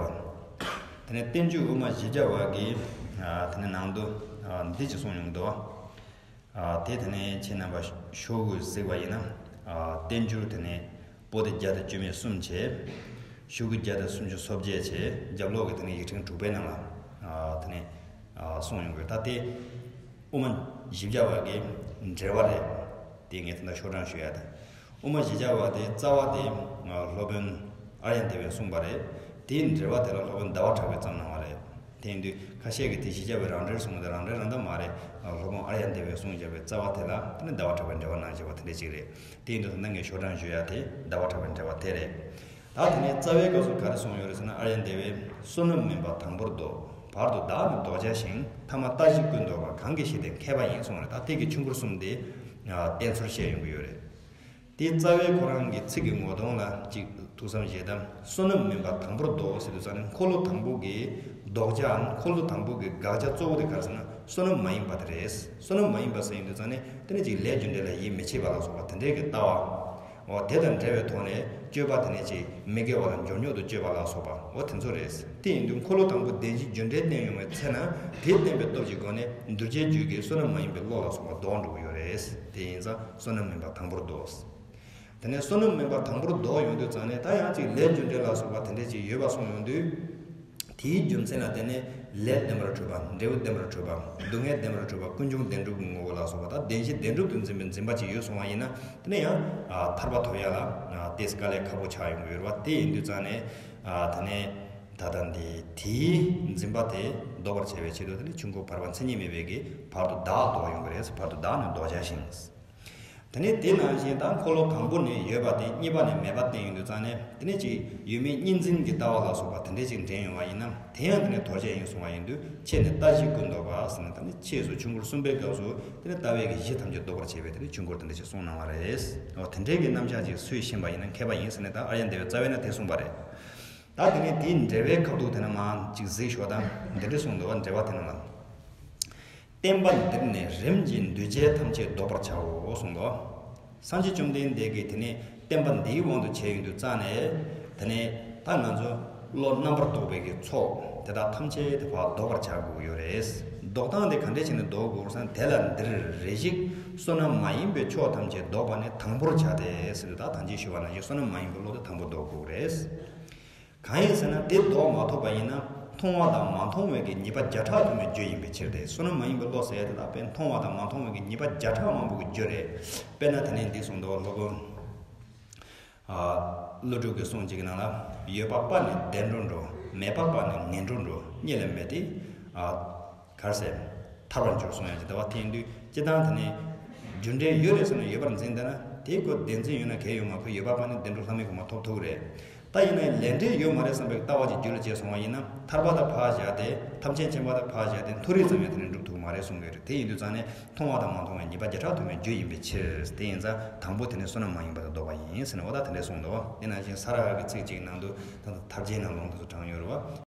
པ། དེ་ནས་བསྟན་བཅོས་དབུ་མ་བཞི་བརྒྱ་པ་གི། ཨ། དེ་ནས་ནང་དུ། ཨ། འདི་གཅིག་གསུངས་ཡོང་འདུག། ཨ། དེ་དེ་ནས་ཁྱེད་རྣམ་པ་ཤོག་གུ་གཟིགས་པ་ཡིན་ན། ཨ། བསྟན་འགྱུར་དེ་ནས། པོ་ཏི་བརྒྱ་དང་བཅུ་མེད་གསུམ་བྱས། ཤོག་གུ་བརྒྱ་དང་སུམ་ཅུ་སོ་བརྒྱད་བྱས། རྒྱབ་ལོགས་ཀྱི་དེ་ནས་ཡིག་ཕྲེང་དྲུག་པའི་ནང་ལ། ཨ། དེ་ནས། ཨ། གསུངས་ཡོང་གི། ད་དེ་དབུ་མ་བཞི་བརྒྱ་པ་གི་འགྲེལ་པ་རེད། དེ་ངས་ད་ལྟ་ཤོག་གྲངས་ཞུ་ཡ་དེ། དབུ་མ་བཞི་བརྒྱ་པ་དེ་རྩ་བ་དེ། ཨ། སློབ་དཔོན་ཨཱརྱ་དེ་བས་གསུངས་པ་རེད། དེའི་འགྲེལ་པ་དེ་ལ་སློབ་དཔོན་ཟླ་བ་གྲགས་པས་བརྩམས་གནང་བ་རེད། དེ་ཡིན་དུས་ཁ་ཤས་ཀྱིས་དེ་བཞི་བརྒྱ་པའི་རང་འགྲེལ་གསུངས་ཏེ། རང་འགྲེལ་རང་ད་མ་རེད། ཨ། སློབ་དཔོན་ཨཱརྱ་དེ་བས་གསུངས་བཞག་པའི་རྩ་བ་དེ་ལ་དེ་ནི་ཟླ་བ་གྲགས་པས་འགྲེལ་པ་གནང་བཞག་པ་དེ་འདྲ་ཅིག་རེད། དེ་ཡིན་དུས་ད་ལྟ་ངས་ཤོག་གྲངས་ཞུ་ཡ་དེ་ཟླ་བ་གྲགས་པའི་འགྲེལ་པ་དེ་རེད། ད་དེ་ནས་རྩ་བའི་སྐབས་སུ་ག་རེ་གསུངས་ཡོད་རེད་ཟེར་ན། ཨཱརྱ་དེ་བས་བསོད་ནམས་མིན་པ་དང་པོར་བཟློག། བར་དུ་བདག་ནི་བཟློག་བྱ་ཞིང་། ཐ་མ་ལྟ་ཞིག་ཀུན་བཟློག་པ། གང་གིས་ཞི་སྟེ་མཁས་པ་ཡིན་གསུངས་རེད། ད་དེ་གི་ཆོས་འཁོར་གསུམ་དེ་བསྟན་ཚུལ་བཤད་ཡོང་གི་ཡོད་རེད། དེ་རྩ་བའི་ཁོ་རང་གི་ཚིག་གི་ངོ་གདོང་ལ་གཅིག་ཐུགས་བསམ་བཞེས་དང་། བསོད་ནམས་མིན་པ་དང་པོར་བཟློག་ཟེར་དུས་ཙང་ནས། འཁོར་ལོ་དང་པོ་གི་ལྡོག་བྱ། འཁོར་ལོ་དང་པོ་གི་དགག་བྱ་གཙོ་བོ་དེ་ག་རེ་ཟེར་ན་བསོད་ནམས་མ་ཡིན་པ་དེ་རེད། བསོད་ནམས་མ་ཡིན་པ་ཟེར་ཡོང་དུས་ཙང་ནས། དེ་ནི་ཅིག་ལས་རྒྱུ་འབྲས་ལ་ཡིད་མི་ཆེས་པ་ལ་སོགས་པ་དེ་འདྲའི་གི་ལྟ་བ། འོ་དེ་དང་འབྲེལ་བའི་ཐོག་ནས་སྤྱོད་པ་དེ་ནི་ཅིག་མི་དགེ་བ་ལ་འབྱོར་ཉོག་ཏུ་སྤྱོད་པ་ལ་སོགས་པ། འོ་དེ་ཚོ་རེད། དེ་ཡིན་དུས་འཁོར་ལོ་དང་པོ་བདེན་བཞིའི་རྒྱུ་འབྲས་བསྟན་ཡོང་བའི་ཚེ་ན། དེ་བསྟན་པའི་སྟོབས་ཀྱི་སྒོ་ནས་གདུལ་བྱའི་རྒྱུད་ཀྱི་བསོད་ནམས་མ་ཡིན་པའི་བློ་ལ་སོགས་པ་ལྡོག་འགྲོ་གི་ཡོད་རེད། དེ་ཡིན་ཙང་བསོད་ནམས་མིན་པ་དང་པོར་བཟློག། དེ་ནས་བསོད་ནམས་མིན་པ་དང་པོར་བཟློག་ཡོང་དུས་ཙང་ནས། ད་ཡང་ཅིག་ལས་རྒྱུ་འབྲས་ལ་སོགས་པ་དེ་འདྲས་ཅིག་ཡོད་པ་གསུངས་ཡོང་དུས། དེའི་རྒྱུ་མཚན་ལ་བརྟེན་ནས་ལས་བདེན་པར་གྲུབ་པ། འབྲས་བུ་བདེན་པར་གྲུབ་པ། སྡུག་བསྔལ་བདེན་པར་གྲུབ་པ། ཀུན་འབྱུང་བདེན་གྲུབ་ཀྱི་ངོ་བོ་ལ་སོགས་པ། ད་བདེན་བཞི་བདེན་གྲུབ་ཏུ་འཛིན་པའི་འཛིན་པ་ཅིག་ཡོད་སོང་བ་ཡིན་ན། དེ་ནས་ཡང་ཐར་པ་ཐོབ་ཡ་ལ་ཏོག་ཙམ་དཀའ་ལས་ཁག་པོ་ཆགས་ཡོང་གི་ཡོད་རེད་བ། དེ་ཡིན་དུས་ཙང་ནས། དེ་ནས་ད་ལྟ་འདི་དེའི་འཛིན་པ་དེ་ལྡོག་པར་བྱ་བའི་ཆེད་དུ། དེ་ནི་ཆོས་འཁོར་བར་པ་མཚན་ཉིད་མེད་པའི་གི་བར་དུ་བདག་བཟློག་ཡོང་གི་རེད། བར་དུ་བདག་ནི་བཟློག་བྱ་ཞིང་། དེ་ནས་དེ་ནང་བཞིན་ད་འཁོར་ལོ་དང་པོ་ནས་ཡོད་པ་དེ་གཉིས་པ་ནས་མེད་པ་བསྟན་ཡོང་དུས་ཙང་ནས། དེ་ནས་ཅིག་ཡོད་མེད་གཉིས་འཛིན་གྱི་ལྟ་བ་ལ་སོགས་པ་དེ་འདྲས་ཅིག་འདྲེན་ཡོང་བ་ཡིན་ན། དེ་ཡང་དེ་ནས་དོར་བྱ་ཡིན་གསུང་བ་ཡིན་དུས། ཆེད་ནས་ལྟ་བཞི་ཀུན་བཟློག་པ་ཟེར་ནས། ད་ནི་ཆེད་སུ་ཆོས་འཁོར་གསུམ་པའི་སྐབས་སུ་དེ་ནས་ལྟ་བའི་གི་གཞི་ཐམས་ཅད་ལྡོག་པར་བྱེད་པའི་དེ་ནས་ཆོས་འཁོར་དེ་འདྲས་ཅིག་གསུངས་གནང་བ་རེད། འོ་དེ་འདྲས་ཀྱི་རྣམ་གཞག་ཅིག་སུས་ཤེས་པ་ཡིན་ན་མཁས་པ་ཡིན་ཟེར་ནས། ད་ཨཱརྱ་དེ་བས་རྩ་བའི་ནས་དེ་གསུངས་པ་རེད། ད་དེ་ནས་དེའི་འགྲེལ་པའི་ཁ་ཐུག་དེ་ནས་མར་ཅིག་གཟིགས་ཤོག་དང་། འདི་འདྲས་གསུངས་འདུག་བ། འགྲེལ་པ་དེ་ནང་ལ། བསྟན་པ་འདིར་ནི་རིམ་གྱིས་འདུས་བྱས་ཐམས་ཅད་བཟློག་པར་བྱའོ་གསུངས་འདུག། སངས་རྒྱས་བཅོམ་ལྡན་འདས་ཀྱིས་དེ་ནས་བསྟན་པ་འདིའི་དབང་དུ་བྱས་ཡོང་དུས་ཙང་ནས། དེ་ནས་ད་ང་ཚོ་བློ་རྣམ་པར་རྟོག་པའི་གི་ཚོགས་དེ་དག་ཐམས་ཅད་དེ་ཕར་བཟློག་པར་བྱ་དགོས་ཀྱི་ཡོད་རེད། བཟློག་སྟངས་དེ་ག་འདྲས་བྱས་ནས་བཟློག་དགོས་ཟེར་ན། དེ་ལ་འདིར་རེ་ཞིག་བསོད་ནམས་མ་ཡིན་པའི་ཕྱོགས་ཐམས་ཅད་བཟློག་པ་ནི་དང་པོར་བྱ་སྟེ་ཟེར་དུས། ད་ཐམས་ཅད་ཞུ་བ་ནང་བཞིན་བསོད་ནམས་མ་ཡིན་པའི་བློ་དེ་དང་པོ་བཟློག་དགོས་རེད། གང་ཡིན་ཟེར་ན། དེ་བཟློག་མ་ཐུབ་པ་ཡིན་ན། མཐོང་བ་དང་མ་མཐོང་བའི་གི་ཉེས་པ་བརྒྱ་ཕྲག་དུ་མའི་རྒྱུ་ཡིན་པའི་ཕྱིར་ཏེ། བསོད་ནམས་མ་ཡིན་པའི་བློ་ཟེར་ཡ་དེ་དག་དཔེ་མཐོང་བ་དང་མ་མཐོང་བའི་གི་ཉེས་པ་བརྒྱ་ཕྲག་མང་པོ་གི་རྒྱུ་རེད། དཔེར་ན་དེ་ནས་འདི་གསུངས་འདུག། སློབ་དཔོན། ཨ། ཀླུ་སྒྲུབ་ཀྱི་གསུང་གཅིག་གི་ནང་ལ། ཡོད་པ་པ་ནི་བདེ་འགྲོར་འགྲོ། མེད་པ་པ་ནི་ངན་འགྲོར་འགྲོ། གཉིས་ལས་མེད་དེ། ཨ། ག་རེ་ཟེར། ཐར་པར་འགྱུར་གསུང་ཡ་ཅིག་འདུག་བ། དེ་ཡིན་དུས་སྤྱིར་བཏང་དེ་ནས་རྒྱུ་འབྲས་ཡོད་རེད་ཟེར་ནས་ཡོད་པར་འཛིན་བསྡད་ན། དེའི་སྐོར་བདེན་འཛིན་ཡོད་ན་གལ་ཡོད་མ་དགོས། ཡོད་པ་པ་ནི་བདེ་འགྲོ་ལྷ་མིའི་གོ་འཕང་ཐོབ་ཐུབ་ཀྱི་རེད། ད་ཡིན་ནའི་ལས་འབྲས་ཡོད་མ་རེད་བསམ་པའི་ལྟ་བ་ཅིག་རྒྱུད་ལ་སྐྱེས་སོང་བ་ཡིན་ན། ཐར་པ་དང་ཕར་བཞག་སྟེ། ཐམས་ཅད་མཁྱེན་པ་དང་ཕར་བཞག་སྟེ་མཐོ་རིས་ཙམ་ཡང་དེ་ནས་འགྲུབ་ཐུབ་མ་རེད་གསུང་གི་རེད། དེ་ཡིན་དུས་ཙང་ནས་མཐོང་བ་དང་མ་མཐོང་བའི་ཉེས་པ་བརྒྱ་ཕྲག་དུ་མའི་རྒྱུ་ཡིན་པའི་ཕྱིར། དེ་ཡིན་ཙང་དང་པོ་དེ་ནི་བསོད་ནམས་མ་ཡིན་པ་དེ་བཟློག་པ་ཡིན་ཟེར་ནས། འོ་ད་དེ་འདྲས་གསུངས་འདུག། དེ་ནང་བཞིན་ས་ར་ཧ་གི་ཚིག་གཅིག་ནང་དུ་ད་ལྟ་ཐར་རྒྱན་ནང་ལུང་དེ་ཚོ་དྲངས་ཡོད་རེད་བ།